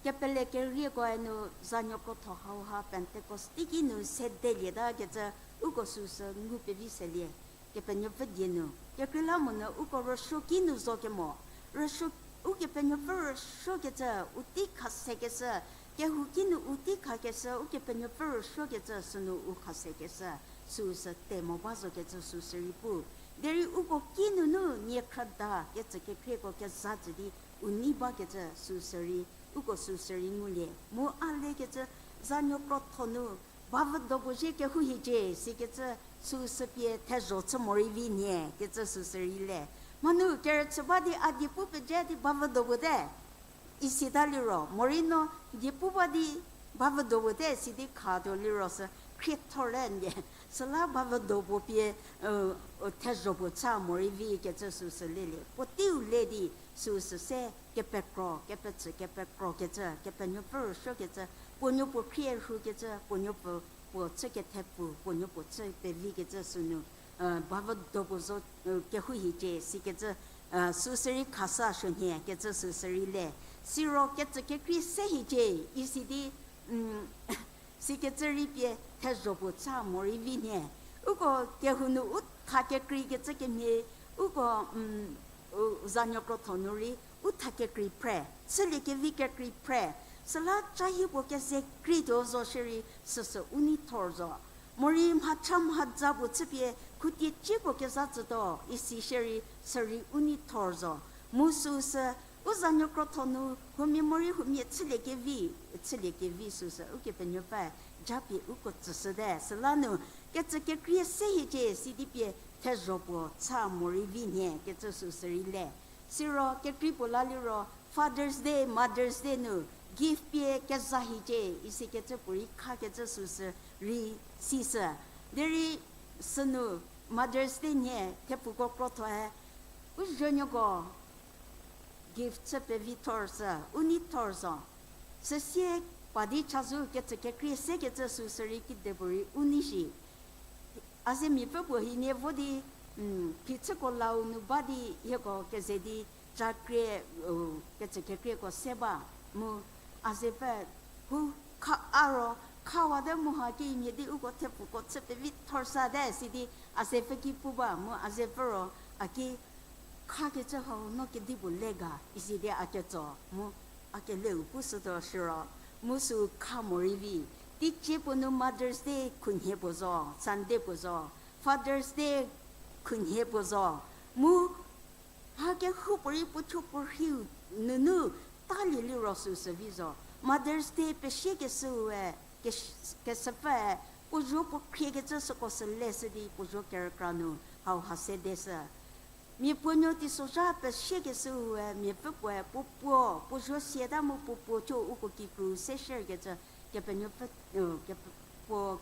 kepele keriekoe nu zanuo krotho hauha Pentecost teiki nu sedelieta kecü uko süsü ngu pevi selie, Kepenuopfü die nu. Kekreilamonyü uko rüsuoki nu zo kemo, rüsuo, Ukepenuopfü rüsuokecü, u tei khasekeshü, kehouki nu u tei khakeshü, Ukepenuopfü rüsuokecü sünu u khasekeshü, süsü te mo ba zokecü süsü rei pu. Derei uko ki nunu niekhrüda kecü kekrieko keza tsü di u nei bakecü süsü rei, uko süsü rei ngulie. Mu a lekecü zanuo krotho nu, bavüdo puo zhie kehou hiecie, sikecü süsü pie thezho chü morei vi nhie, kecü süsü rei le. Mhanu kerüchü ba di a diepu peje di bavüdo puo te. Isita liro, morei no diepu ba di bavüdo puo te, sidi khatuo liro sü khriethor le ndie. Süla bavüdo puo pie, u, u thezho puo cha morei vi kecü süsü lelie. Puoteiu le di süsü se kepekro, kepecü kepekro kecü, Kepenuopfü rüsuokecü, puo nuo puo khrie rhukecü, puo nuo puo, puo chü kethepfu, puo nuo puo chü pevikecü sünu, bavüdo puo zo, kehou hiecie, sikecü, süsü rei khasa suonhie kecü süsü rei le. Siro kecü kekrei se hiecie, isi di, sikecü rei pie thezho puo cha morei vi nhie. Uko kehou nu u tha kekreikecü kemhie, uko, u zanuo krotho nu rei u tha kekrei phre, chüliekevi kekrei phre, süla ca hie puo keze kreituo zo shierei süsü u neithor zo. Morei mhacha mhaza puo chüpie khutie puo keza tsütuo, isi shierei sürei u neithor zo. Mu süsü, u zanuo krotho nu huomia morei huomia chüliekevi, chüliekevi süsü Ukepenuopfü japie uko tsüshüte. Süla nu, kecü kekrei se hiecie, sidi pie thezho puo cha morei vi nhie kecü süsü rei le. Siro kekrei puo la liro Father's Day, Mother's Day nu gift pie keza hiecie, isikecü puorei khakecü süsü rei sishü. Derei sünu Mother's Day nhie thepfuko krothoe, u zuonuoko gift chü pevi thor sü, u neithor zo. Süsie pa di chazou kecü kekrei sekecü süsü rei kidepuorei u nei shi. A ze miapfü puo hienie vo di, phichüko lau nu ba di hieko keze di, ca krie, kecü kekrieko se ba, mu a zepfü hu kha a ro, khawate mu haki mhie di uko thepfuko chü pevi thor sate sidi a zepfü ki pu ba, mu a zepfü ro a ki khakecü hau no kedipuo le ga, isi di a ketso, mu a keleu pushütuo shiro, mu sü kha morei vi. Teicie puo nu Mother's Day khunhie puo zo, Sunday puo zo, Father's Day khunhie puo zo, mu mha kehoupuorei puo thuo puo rhiu nunu talie liro süsü vi zo. Mother's Day pesiekeshüe, kes-, keshüpfüe, puo zuo puo khriekecü süko sü leshü di puo zuo kerükra nu hauha sedeshü. Mia puonuo teisozha pesiekeshüe, miapfü puoe puo puo, puo zuo siata mu puo puo thuo uko kikru se shierkecü, Kepenuopfü, ke-, puo,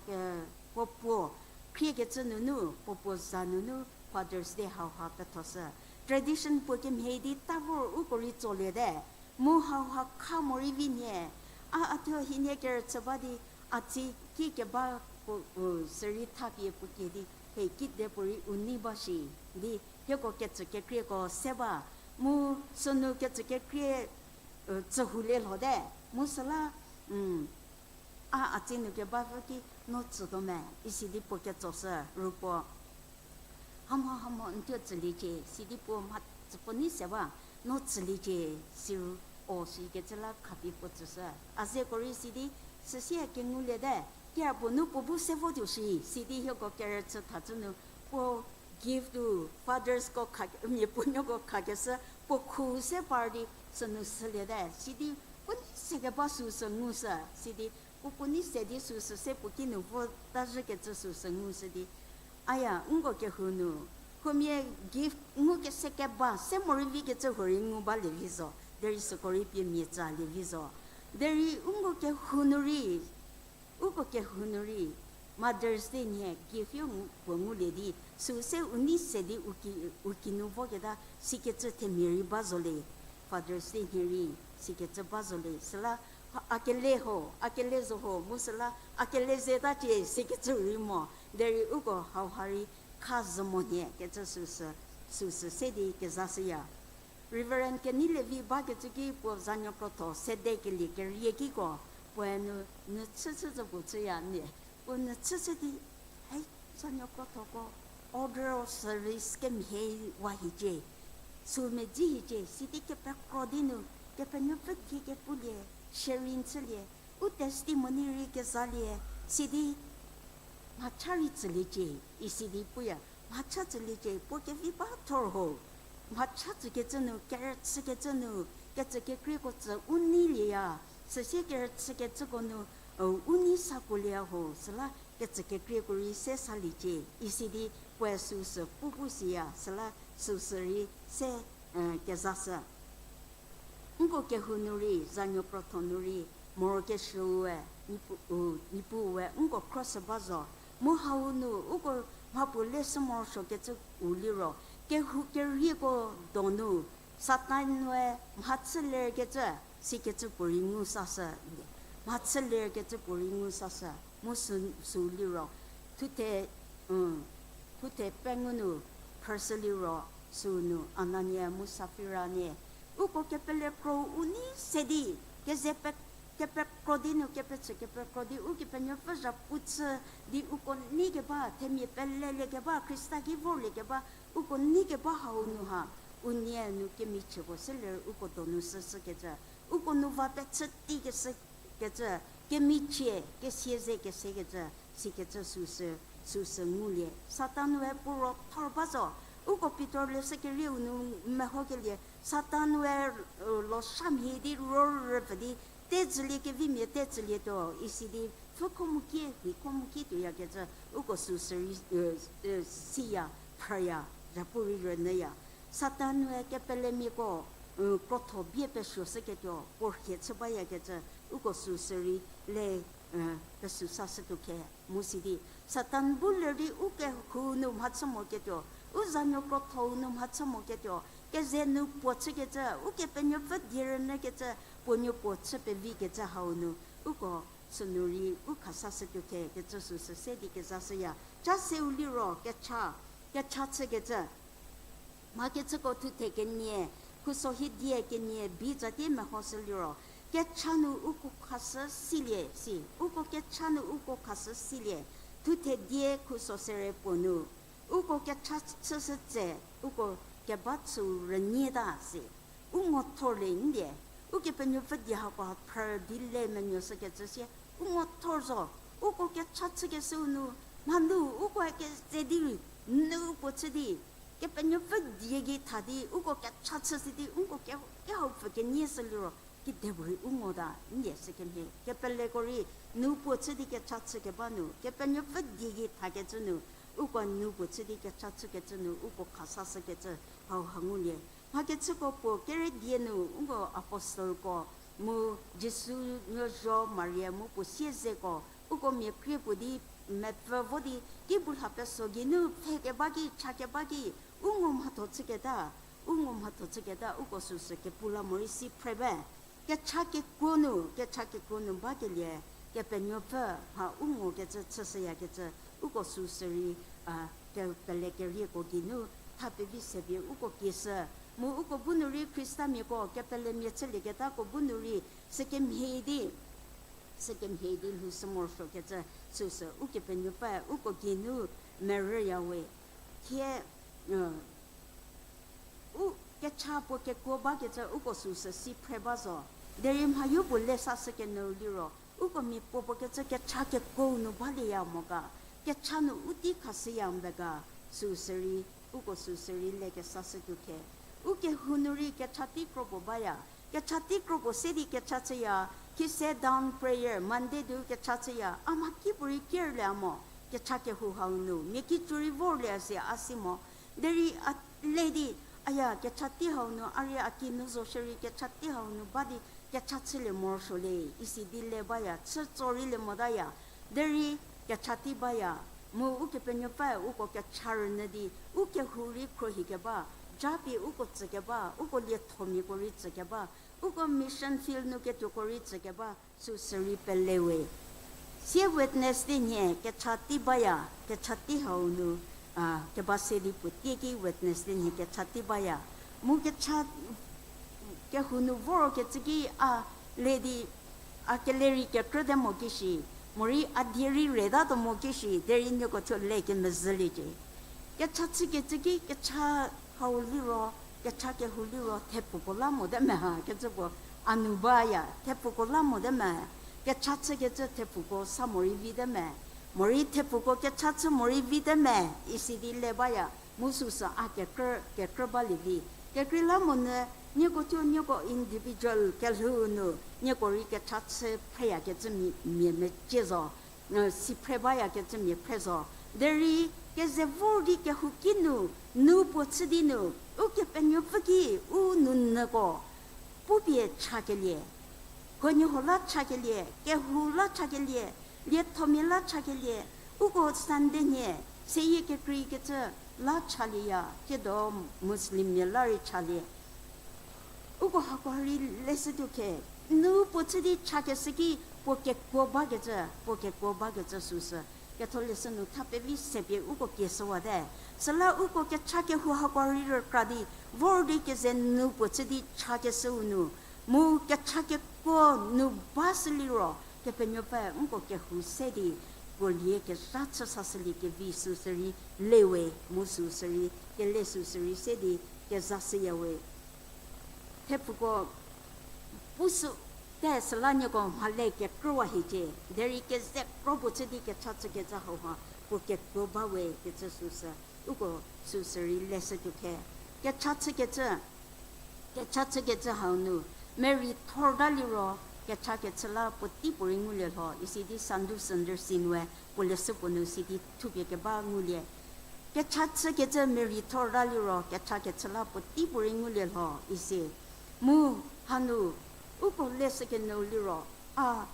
puo puo khriekecü nunu, puo puo za nunu Father's Day hauha pethoshü. Tradition puo kemhie di ta vor uko rei tsoliete. Mu hauha kha morei vi nhie. A, a thuo hienie kerüchü ba di, a tsi ki keba puo, u, sürei thapie puo kie di, he kidepuorei u nei ba shi, di hieko kecü kekrieko se ba, mu sünu kecü kekrie, tsühoulie lhote, mu süla, a, a tsi nu kebapfü ki no tsütuo me, isi di puo ketsoshü ru puo. Hamo, hamo, n thuo tsüliecie, sidi puo mha tsüpuo nei se ba. no tsüliecie, siru, o sikecü la khapie puo tsüshü. A zeko rei sidi, süsie kenguliete, kira puo nu puo bu se votuo shi, sidi hieko kerüchü thatsü nu, puo gift-u, fathersko kha, mia puonuoko khakeshü, puo khu se par di, sünu süliete, sidi, puo nei sekeba süsü ngushü, sidi, puo puo nei se di süsü se puo kinu vota zhükecü süsü ngushü di, aya, nko kehou nu, huomia gift ngukese keba, se morei vikecü huorei ngu balie vi zo, derei süko rei pie mia tsalie vi zo. Derei nko kehou nu rei, uko kehou nu rei, Mother's Day nhie gift yo ngu, puo ngulie di, süu se u nei se di u ki, u kinu voketa, sikecü themia rei ba zo le, Father's Day nhie rei, sikecü ba zo le, süla, a kele ho, a kele zo ho, mu süla, a kele zetacie, sikecü rei mo, derei uko hauha rei, kha zhü mo nhie, kecü süsü, süsü se di kezashüya. Reverend Keneilevi bakecü ki puo zanuo krotho sede kelie kerie kiko, puoe nu, nu chüchü zo puo chüya nie. Puo nu chüchü di, hei, zanuo krothoko, order of service kemhie wa hiecie. Sü medzi hiecie, sidi kepekro di nu, Kepenuopfü die kepulie, sharing chülie, u testimony rei kezalie, sidi mhacha rei tsüliecie, isidi puya, mhacha tsüliecie, puo kevi ba thor ho, mhacha tsükecü nu, kerüchükecü nu, kecü kekrieko tsü u neilieya, süsie kerüchükecüko nu, u nei sakuolieya ho, süla kecü kekrieko rei se saliecie, isidi puoe süsü pu pu siya, süla süsü rei se, kezashü. Nko kehou nu rei, zanuo krotho nu rei, morokesuoe, Niepuu, Niepuue nko khroshü ba zo. Mu hau nu, uko mhapuo leshü morosuokecü u liro, kehou kerieko donu, Satan-e mhachü lerkecü, sikecü puorei ngu sashü, mhachü lerkecü puorei ngu sashü, mu sü, sü liro, thuthe, thuthe pengou nu, phrüshü liro, sünu Anania mu Safira nie, uko kepele kro u nei se di, keze pe, kepekro di nu kepechü kepekro di, Ukepenuopfü zhapu chü di uko nei keba, themia peleliekeba, Khrista ki vorliekeba, uko nei keba hau nu ha, unie nu kemichieko se ler uko donu shüshükecü, uko nu va pechü teikeshü kecü, kemichie, kesia ze kesekecü, sikecü süsü, süsü ngulie. Satan-e puo ro thor ba zo, uko Pitor leshü kerieu nu mehokelie, Satan-e, losha mhie di rorüpfü di, tetsülie kevimia tetsülietuo, isidi, pfhü kho mu kie, hi kho mu kie tuoyakecü, uko süsü rei, siya, phrüya, zhapu rei rünyüya. Satan-e kepelemiako, krotho bie pesuoshüketuo, puo rhie chü bayakecü, uko süsü rei le, pesü sashütuo khe, mu sidi, Satan bu ler di u kehou nu mhachü moketuo, u zanuo krotho-u nu mhachü moketuo, keze nu puo chükecü, Ukepenuopfü die rünyükecü, puo nuo puo chü pevikecü hau nu, uko sünu rei u khasashütuo khe, kecü süsü se di kezashüya. Cha seu liro kecha, kecha chükecü. Mhakechüko thuthe kenie, khuso hiedie kenie bi tsatie mehoshü liro, kecha nu uko khashü silie si, uko kecha nu uko khashü silie, thuthe die khuso sere puo nu, uko kecha chüshü tse, uko keba chüu rünyie ta si. U ngo thor le ndie, Ukepenuopfü die hako phrü di le menuoshükecü sie, u ngo thor zo, uko kecha chükeshüu nu, mhanu uko keze di, nu puo chü di, Kepenuopfü die gei tha di, uko kecha chüshü di, uko ke, kehou pfü kenie shü liro, kidepuorei u ngo ta, ndie sükemhie. Kepeleko rei, nu puo chü di kecha chükeba nu, Kepenuopfü die gei thakecü nu, uko nu puo chü di kecha chükecü nu, uko khasashükecü, hauha ngulie. Mhakechüko puo kere die nu, uko apostleko, mu Jisu nuo zho Maria mu puo siezeko, uko mia krie puo di mepfü vo di, ki bu lha peso geinu pfhe keba ki, cha keba ki, u ngo mhatho chüketa, u ngo mhatho chüketa, uko süsü kepu la morei si phre ba. Kecha kekuo nu, kecha kekuo nu bakelie, Kepenuopfü mha u ngokecü chüshüyakecü, uko süsü rei, a, kepele kerieko geinu, tha pevi sepie uko kieshü, mu uko bu nu rei Khristamiako, kepelemia chülieketako bu nu rei, sükemhie di, sükemhie di lhoushü morosuokecü, süsü Ukepenuopfü, uko geinu, merüyawe, thie, u, kecha puo kekuo bakecü uko süsü si phre ba zo. Derei mhayo puo le sashü kenyü liro, uko mia puo puo kecü kecha kekuou nu balieya mo ga, kecha nu u tei khashüya mbe ga, süsü rei, uko süsü rei le kesashütuo khe. U kehou nu rei kecha tei kro puo baya, kecha tei kro puo se di kecha chüya, khise dawn prayer, Monday du kecha chüya, a mhakipuorei kerlie mo, kecha kehou hau nu mia kicu rei vorlie si a si mo. Derei a le di, aya, kecha tei hau nu a rei a kinu zo shierei kecha tei hau nu ba di kecha chülie morosuo le, isi di le baya, chü tso rei le motaya. Derei kecha tei baya, mu Ukepenuopfü uko kecha rünyü di, u kehou rei khruohi keba, japie uko tsükeba, uko liethomiako rei tsükeba, uko mission field nu ketuoko rei tsükeba, süsü rei pele we. Sie Wednesday nhie kecha tei baya, kecha tei hau nu, a, keba se di puo tieki Wednesday nhie kecha tei baya. Mu kecha kehou nu vorkecü ki a le di, a kele rei kekrüte mo kishi, morei a die rei retatuo mo kishi, derei nieko thuo le kemezhüliecie. Kecha chükecü ki kecha hau liro, kecha kehou liro, thepfuko la mote me ha kecü puo a nu baya, thepfuko la mote me, kecha chükecü thepfuko sa morei vite me, morei thepfuko kecha chü morei vite me, isi di le baya, mu süsü a kekrü, kekrü balie vi. Kekreilamonyü, nieko thuo nieko individual kelhou nu, nieko rei kecha chü phreyakecü mia, mia mecie zo, si phre bayakecü mia phre zo. Derei keze vor di kehouki nu, nu puo chü di nu, Ukepenuopfü ki u nounyüko pupie chakelie, huoniehuo la chakelie, kehou la chakelie, liethomia la chakelie, uko Sunday nhie seyie kekreikecü la chalieya, tsiedo Muslimmia la rei chalie. Uko hako rei leshütuo khe, nu puo chü di chakeshü ki puo kekuo bakecü, puo kekuo bakecü süsü. Ketholeshü nu tha pevi sepie uko kieshüwate. Süla uko kecha kehou hako rei rükra di, vor di keze nu puo chü di chakeshüu nu, mu kecha kekuo nu bashü liro, Kepenuopfü nko kehou se di, puo lie kezha chü sashüliekevi süsü rei le we, mu süsü rei, kele süsü rei se di, kezashüya we. Thepfuko pushü te süla nieko mhale kekrüwa hiecie, derei keze kro puo chü di kecha chükecü hauha, puo kekuo ba we kecü süsü, uko süsü rei leshütuo khe. Kecha chükecü, kecha chükecü hau nu, merei thorta liro, kecha kechü la puotei puorei ngulie lho, isi di Sandhu Sundar Singh-e puo leshü puo nu sidi thupie keba ngulie. Kecha chükecü merei thorta liro, kecha kechü la puotei puorei ngulie lho, isi. Mu hanu, uko leshü kenyü liro, a,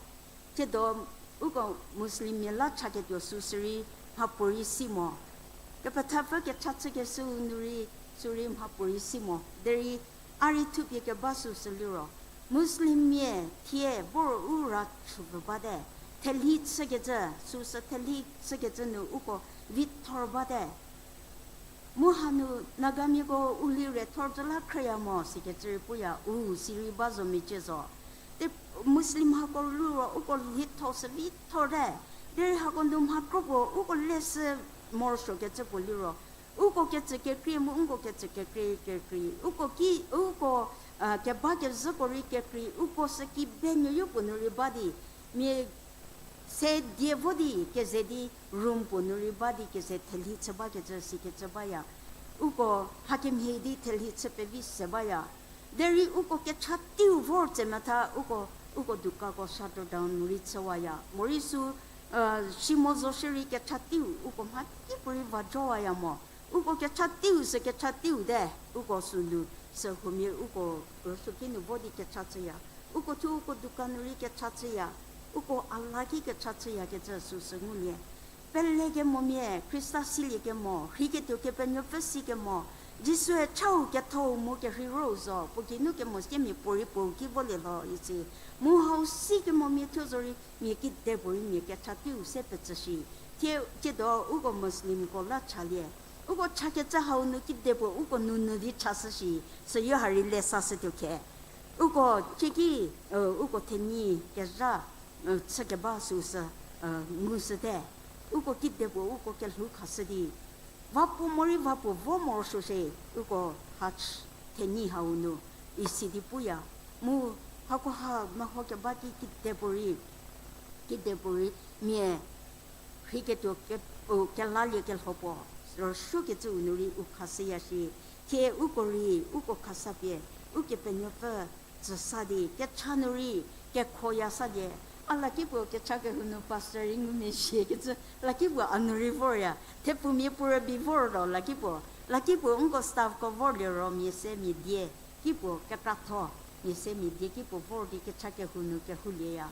tsiedo uko Muslimmia la chaketuo süsü rei mhapuorei si mo. Kepethapfü kecha chükeshüu nu rei, sü rei mhapuorei si mo. Derei a rei thupie keba süsü liro, Muslimmia thie vor u ra chüpfü bate, thelhi chükecü, süsü thelhi chükecü nu uko vithor bate. Mu hanu Nagamiako u lire thor zü la khrüya mo sikecü rei puya, u sirei ba zo mecie zo. Te Muslim hako liro uko lhitho sü vithor te. Derei hako nu mha kro puo uko leshü morosuokecü puo liro, uko kecü kekrei mu uko kecü kekrei kekrei. Uko ki, uko, a, keba kezhüko rei kekrei, uko sü kibe nuoyo puo nu rei ba di, mia se die vo di keze di room puo nu rei ba di keze thelhi chü bakecü sikecü baya. Uko hakemhie di thelhi chü pevi se baya. Derei uko kecha teiu vor tse metha uko, uko dukako shutdown rei chüwaya. Morei sü, a, si mo zo shierei kecha teiu uko mhakipuorei va jowaya mo. Uko kecha teiu sü kecha teiu te, uko sünu, sü huomia uko, u, süki nu vo di kecha chüya. Uko thuo uko dukan nu rei kecha chüya. Uko a la ki kecha chüyakecü süsü ngulie. Pelekemomia, Khrista siliekemo, rheiketuo Kepenuopfü sikemo, Jisue chau kethou mu kerheirou zo, puo geinu kemo siemia puorei puou ki volie lho isi. Mu hau sikemomia thuo zorei, mia kidepuorei mia kecha teiu se petsü shi. Thie, tsiedo uko Muslimko la chalie. Uko chakecü hau nu kidepuo uko nounyü di chashü shi, süyo ha rei le sashütuo khe. Uko chieki, e, uko thenyi kezha, e, chükeba süsü, e, ngushüte. Uko kidepuo uko kelhou khashü di, vapuo morei vapuo vo morosuo shie, uko Hajj thenyi hau nu, isi di puya. Mu hakoha meho keba ki kidepuorei, kidepuorei mia rheiketuo ke, u kelalie kelho puo, rüsuokecüu nu rei u khashüya shi, thie uko rei, uko khashüpie, Ukepenuopfü tsüsa di, kecha nu rei, kekhoya sa die, a lakipuo kecha kehou nu pastor rei ngumezhiekecü, lakipuo a nu rei vorya, thepfumia puo rübei vor ro lakipuo, lakipuo nko staffko vorlie ro mia se mia die, kipuo kekratho, mia se mia die kipuo vor di kecha kehou nu kehoulieya.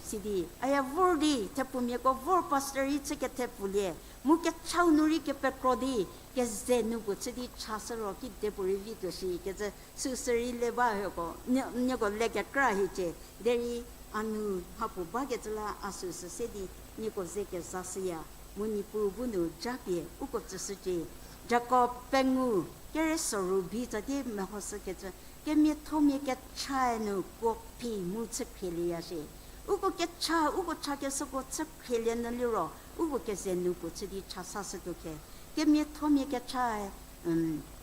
Sidi, aya vor di, thepfumiako vor pastor rei chü kethepfulie, mu kechau nu rei kepekro di, keze nu puo chü di chashü ro kidepuorei vituo shi kecü, süsü rei le ba hieko, nie, nieko le kekra hiecie, derei a nu mhapuo bakecü la a süsü se di, nieko ze kezashüya, mu Niepuu bu nu japie uko tsüshücie. Jakob pengou, kere soru bi tsatie mehoshükecü, kemiathomia kechae nu kuo phi mu chükhrielie ya shie. Uko kecha, uko chakeshüko chükhrielie nyü liro, uko keze nu puo chü di chasashütuo khe. Kemiathomia kechae,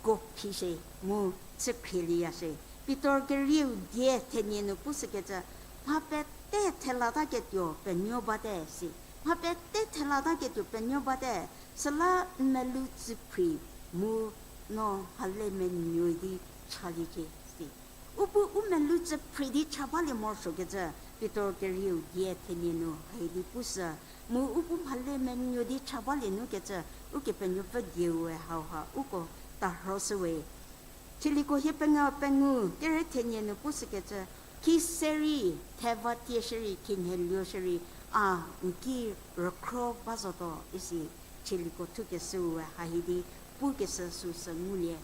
kuo phi shie, mu chükhrielie ya shie. Pitor kerieu die thenie nu pushükecü, mha pete thelataketuo penuo bate si. Mha pete thelataketuo penuo bate, süla n melou tsüphri mu no mhale menuo di chaliecie si. U bu u melou tsüphri di cha balie morosuokecü, Pitor kerieu die thenie nu hai di pushü, mu u bu mhale menuo di cha balie nukecü, Ukepenuopfü dieue hauha uko tarhoshüwe. Chieliko hie penga pengou, kere thenie nu pushükecü, khise rei, thevatie shierei, khinhieluo shierei, a n ki rükhro ba zotuo isi, chieliko thukeshüue hahi di pukeshü süsü ngulie.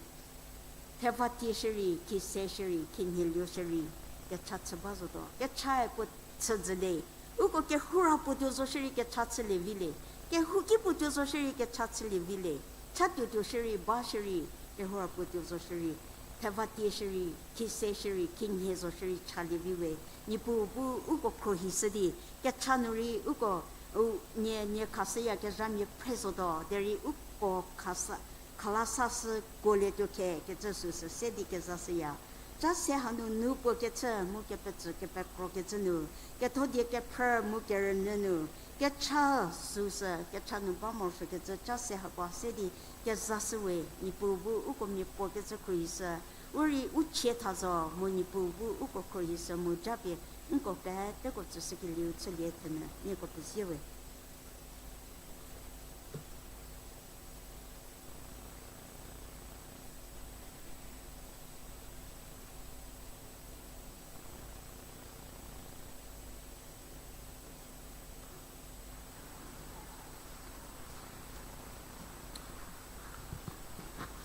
Thevatie shierei, khise shierei, khinhieluo shierei, kecha chü ba zotuo. Kechae puo chüzhülie. Uko kehoura puo tuo zo shierei kecha chülie vilie. Kehouki puo tuo zo shierei kecha chülie vilie. Chatuotuo shierei, ba shierei, kehoura puo tuo zo shierei, thevatie shierei, khise shierei, khinhie zo shierei chalie viwe. Niepuu bu uko khruohishü di, kecha nu rei uko, u, nie, nie khashüyakezhamia phre zotuo, derei uko khasa, khalasashü kuolietuo khe kecü süsü se di kezashüya. Cha se hanu nu puo kechü mu kepetsü kepekrokecü nu, ketho die kephrü mu kerünyü nu, kecha süsü, kecha nu ba morosuokecü cha se hakoa se di kezashüwe. Niepuu bu uko mia puo kecü khruohishü, u rei u chie tha zo mu Niepuu bu uko khruohishü mu japie, nko peteko tsüshükelieu chülie thenyü nieko pezie we.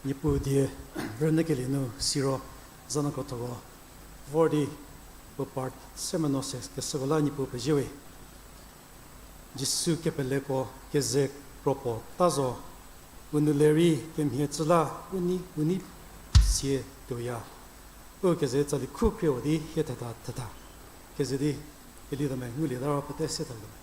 Niepuu die rünyükelie nu siro, za nu krothoko vor di puo part se meno se keshüko la Niepuu pezie we. Jisu kepeleko keze kro puo ta zo, u nou le rei kemhie cü la u nei, u nei sie tuoya. U keze tsali khu krie-u di hie theta theta. Keze di, Elidome ngulieta ro pete se thalu.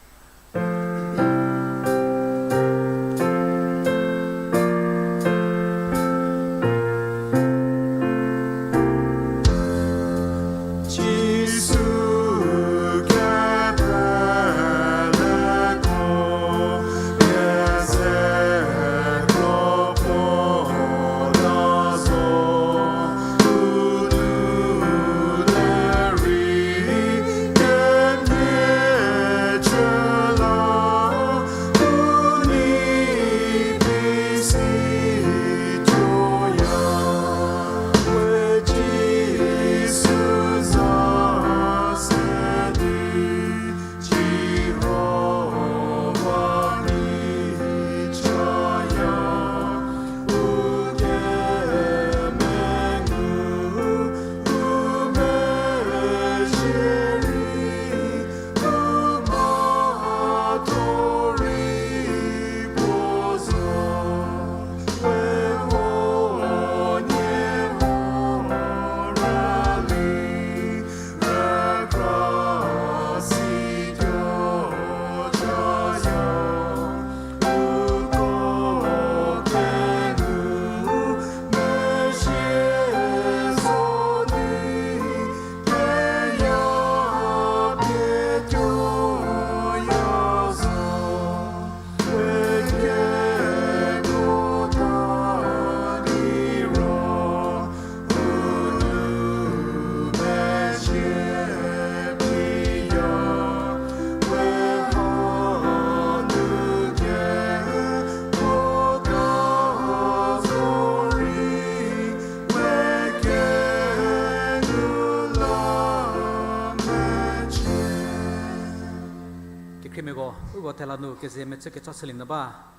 Uko thela nu keze mechü kecha chülie nyü ba,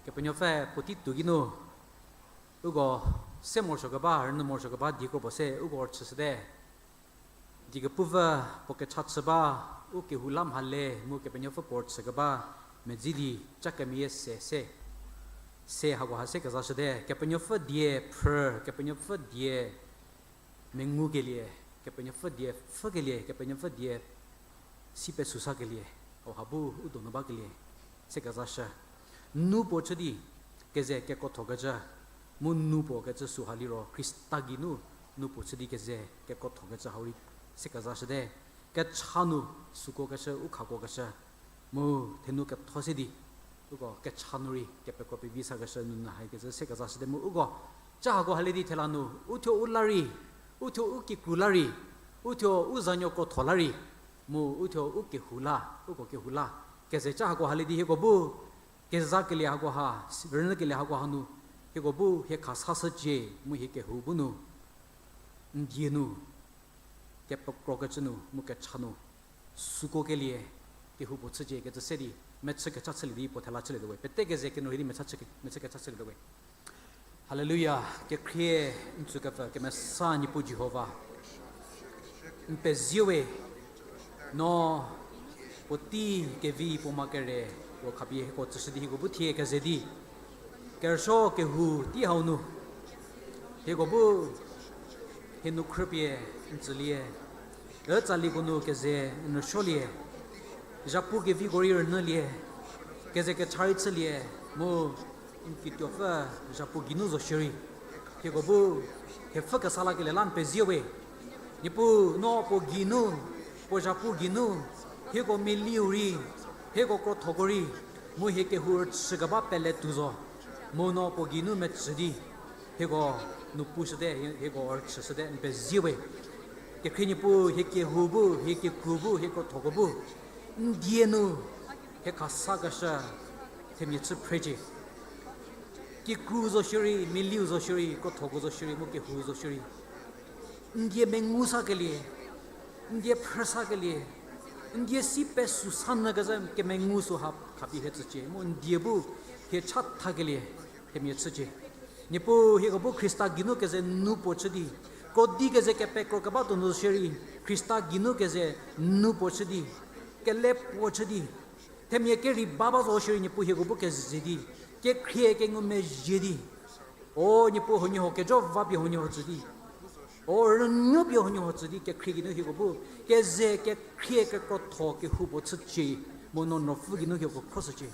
Kepenuopfü puotei tuo geinu, uko se morosuo keba, rünyü morosuo keba die kro puo se uko rüchüshüte. Die kepupfü puo kecha chü ba, u kehou la mhale mu Kepenuopfü puo rüchü keba, medzi di cha kemeyie se se. Se hakoha se kezashüte, Kepenuopfü die phrü, Kepenuopfü die mengukelie, Kepenuopfü die pfhükelie, Kepenuopfü die si pesusakelie, hauha bu u donu bakelie, se kezashü. Nu puo chü di keze kekrotho kecü, mu nu puo kecü süha liro Khrista geinu nu puo chü di keze kekrotho kecü hau rei se kezashüte. Kecha nu süko keshü, u khako keshü, mu thenu ketho se di uko kecha nu rei kepekro pevi sakeshü nunu haikecü se kezashüte mu uko, cha hako halie di thela nu, uthuo u la rei, uthuo u kikru la rei, uthuo u zanuo krotho la rei, mu uthuo u kehou la, uko kehou la, keze cha hako halie di hieko bu, kezakelie hakoha, rünyükelie hakoha nu, hieko bu hie khasashücie, mu hie kehou bu nu, n die nu, kepekro kecü nu, mu kecha nu, süko kelie, kehou puo chücie kecü se di, mechü kecha chülie di puo thela chülietuo we. Pete keze kenu rei di mechü kecha chülietuo we. Haleluya, kekhrie n tsükepfü kemesa Niepuu Jihova. N pezie we, no puotei kevi puo ma kere, puo khapie hieko tsüshü di hieko bu thie keze di, kerüsuo kehou tei hau nu, hieko bu hie nu khrüpie n tsülie, ü tsaliko nu keze n rüsuolie, zhapu keviko rei rünyülie, keze kecha rei chülie, mu n kituopfü zhapu geinu zo shierei, hieko bu hie pfhü kesa lakelie la n pezie we. Niepuu no puo geinu, puo zhapu geinu, hieko mialiu rei, hieko krothoko rei, mu hie kehou rüchükeba pele tuo zo, mu no puo geinu metsü di, hieko nu pushüte, hieko rüchüshüte n pezie we. Kekhrie Niepuu hie kehou bu, hie kikru bu, hie krothoko bu, n die nu hie khasakeshü themia chü phrecie. Kikru zo shierei, mialiu zo shierei, krothoko zo shierei, mu kehou zo shierei, n die mengu sakelie, n die phrü sakelie, n die si pesu sa nyü kezhü kemengu süha khapie hie tsücie, mu n die bu hie chathakelie themia chücie. Niepuu hieko bu Khrista geinu keze nu puo chü di, krodi keze kepekro keba tuo nu zo shierei, Khrista geinu keze nu puo chü di, kele puo chü di, themia kerei ba ba zo shierei Niepuu hieko bu keze di, kekhrie kengumezhie di, o Niepuu huoniehuo kejo va pie huoniehuo tsü di, o rünuo pie huoniehuo tsü di, kekhrie geinu hieko bu keze kekhrie kekrotho kehoupuo chücie, mu no nuopfü geinu hieko khroshücie.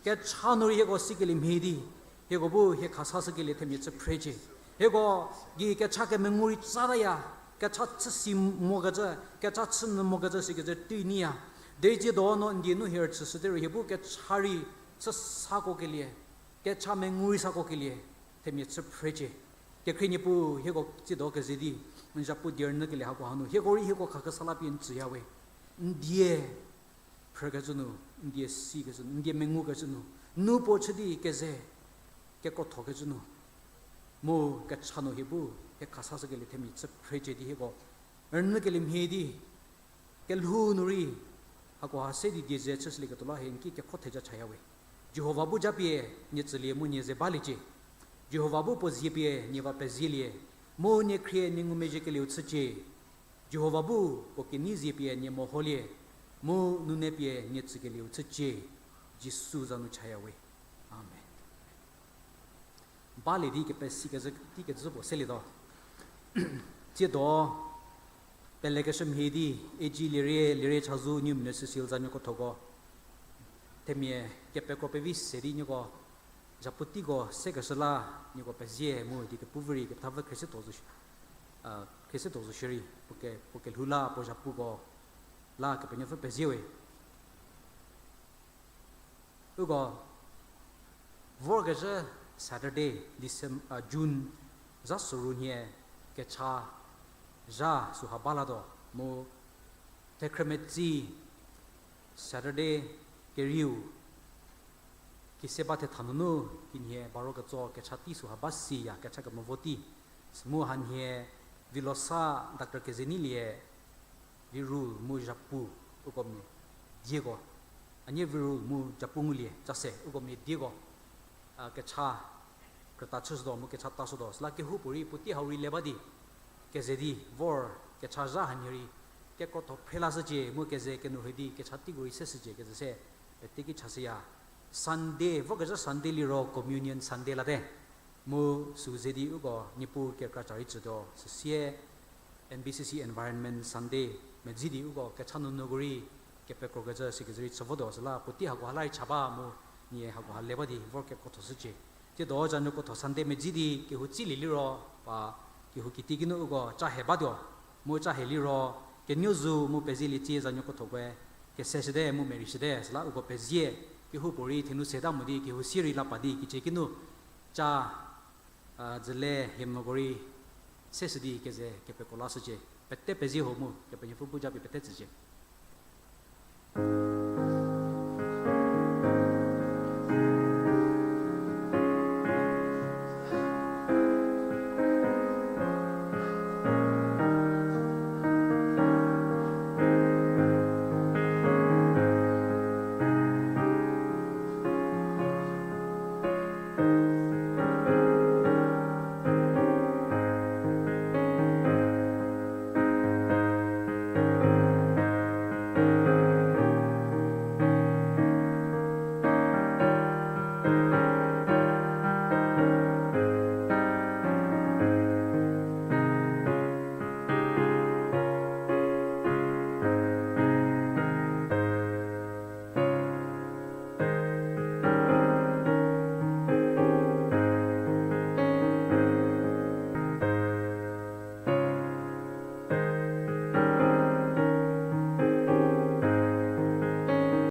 Kecha nu rei hieko sikelie mhie di, hieko bu hie khasashükelie themia chü phrecie. Hieko gei kecha kemengu rei tsataya, kecha chü si mokecü, kecha chü nyü mokecü sikecü tei nyiya. Derei tsiedo no n die nu hie rüchüshüte ro hie bu kecha rei chü sakokelie, kecha mengu rei sakokelie themia chü phrecie. Kekhrie Niepuu hieko tsiedo keze di, n zhapu die rünyükelie hako hanu hieko rei hieko khakesa la pie n tsüya we. N die phrükecü nu, n die sikecü nu, n die mengukecü nu, nu puo chü di keze kekrothokecü nu, mu kecha nu hie bu hie khasashükelie themia chü phrecie di hieko rünyükelie mhie di, kelhou nu rei hakoha se di die ze chüshülieketuo la hie n ki kekho theja chaya we. Jihova bu japie nie tsülie mu nie ze baliecie. Jihova bu puo zie pie nie va pezielie, mu nie khrie nie ngumezhiekelieu chücie. Jihova bu puo kenei zie pie nie meholie, mu nune pie nie tsükelieu chücie. Jisu za nu chaya we. Amen. Balie di kepesi kezhü, tei kezhü puo selietuo. Tsiedo, pelekeshü mhie di, A G Lierie, Lierie Chazou, New Ministry Seal za nieko thoko. Themia kepekro pevi se di nieko, zhapu teiko sekeshü la, nieko pezie mu di kepuvü rei kepethapfü khriesietuo zo shi-, a, khriesietuo zo shierei, puo ke, puo kelhou la, puo zhapuko la Kepenuopfü pezie we. Uko vorkezhü Saturday, Decem-, a, June zha soru nhie kecha zha süha balatuo mu thekhrümetsi Saturday kerieu kise ba thetha nunu kinhie baro ketso kecha tei süha ba siya kecha kemevo tei. Sümu hanhie Vilosa Doctor Kezeneilie, Viru mu zhapu uko mia dieko A nie viru mu japu ngulie, ca se, uko mia dieko, a, kecha, krüta chüshütuo, mu kecha tashütuo, süla kehoupuorei puotei hau rei le ba di, keze di, vor, kecha zha hanie rei, kekrotho phre lashücie, mu keze kenourhei di, kecha teiko rei seshücie, keze se, peteki chashüya. Sunday, vorkezhü Sunday liro, Communion Sunday late. Mu süu ze di uko Niepuu kekra ca rei tsütuo, süsie, N B C C Environment Sunday medzi di uko kecha nuonuoko rei kepekrokecü sikezü rei chü votuo süla puotei hakoha la rei cha ba mu nie hakoha le ba di vor kekrotho shücie. Tsiedo zanuo krotho Sunday medzi di kehou tsilie liro pa kehou kiti kinu uko ca he batuo. Mu ca he liro kenuo zu mu pezielie tsie zanuo krothokoe kese shüte mu merei shüte süla uko pezie kehoupuorei thenu seta mo di kehou sie rei la pa di kicie kinu ca a, dzüle hymnoko rei seshü di keze kepekro lashücie. Pete pezie ho mu, Kepenuopfü bu japie pete tsücie.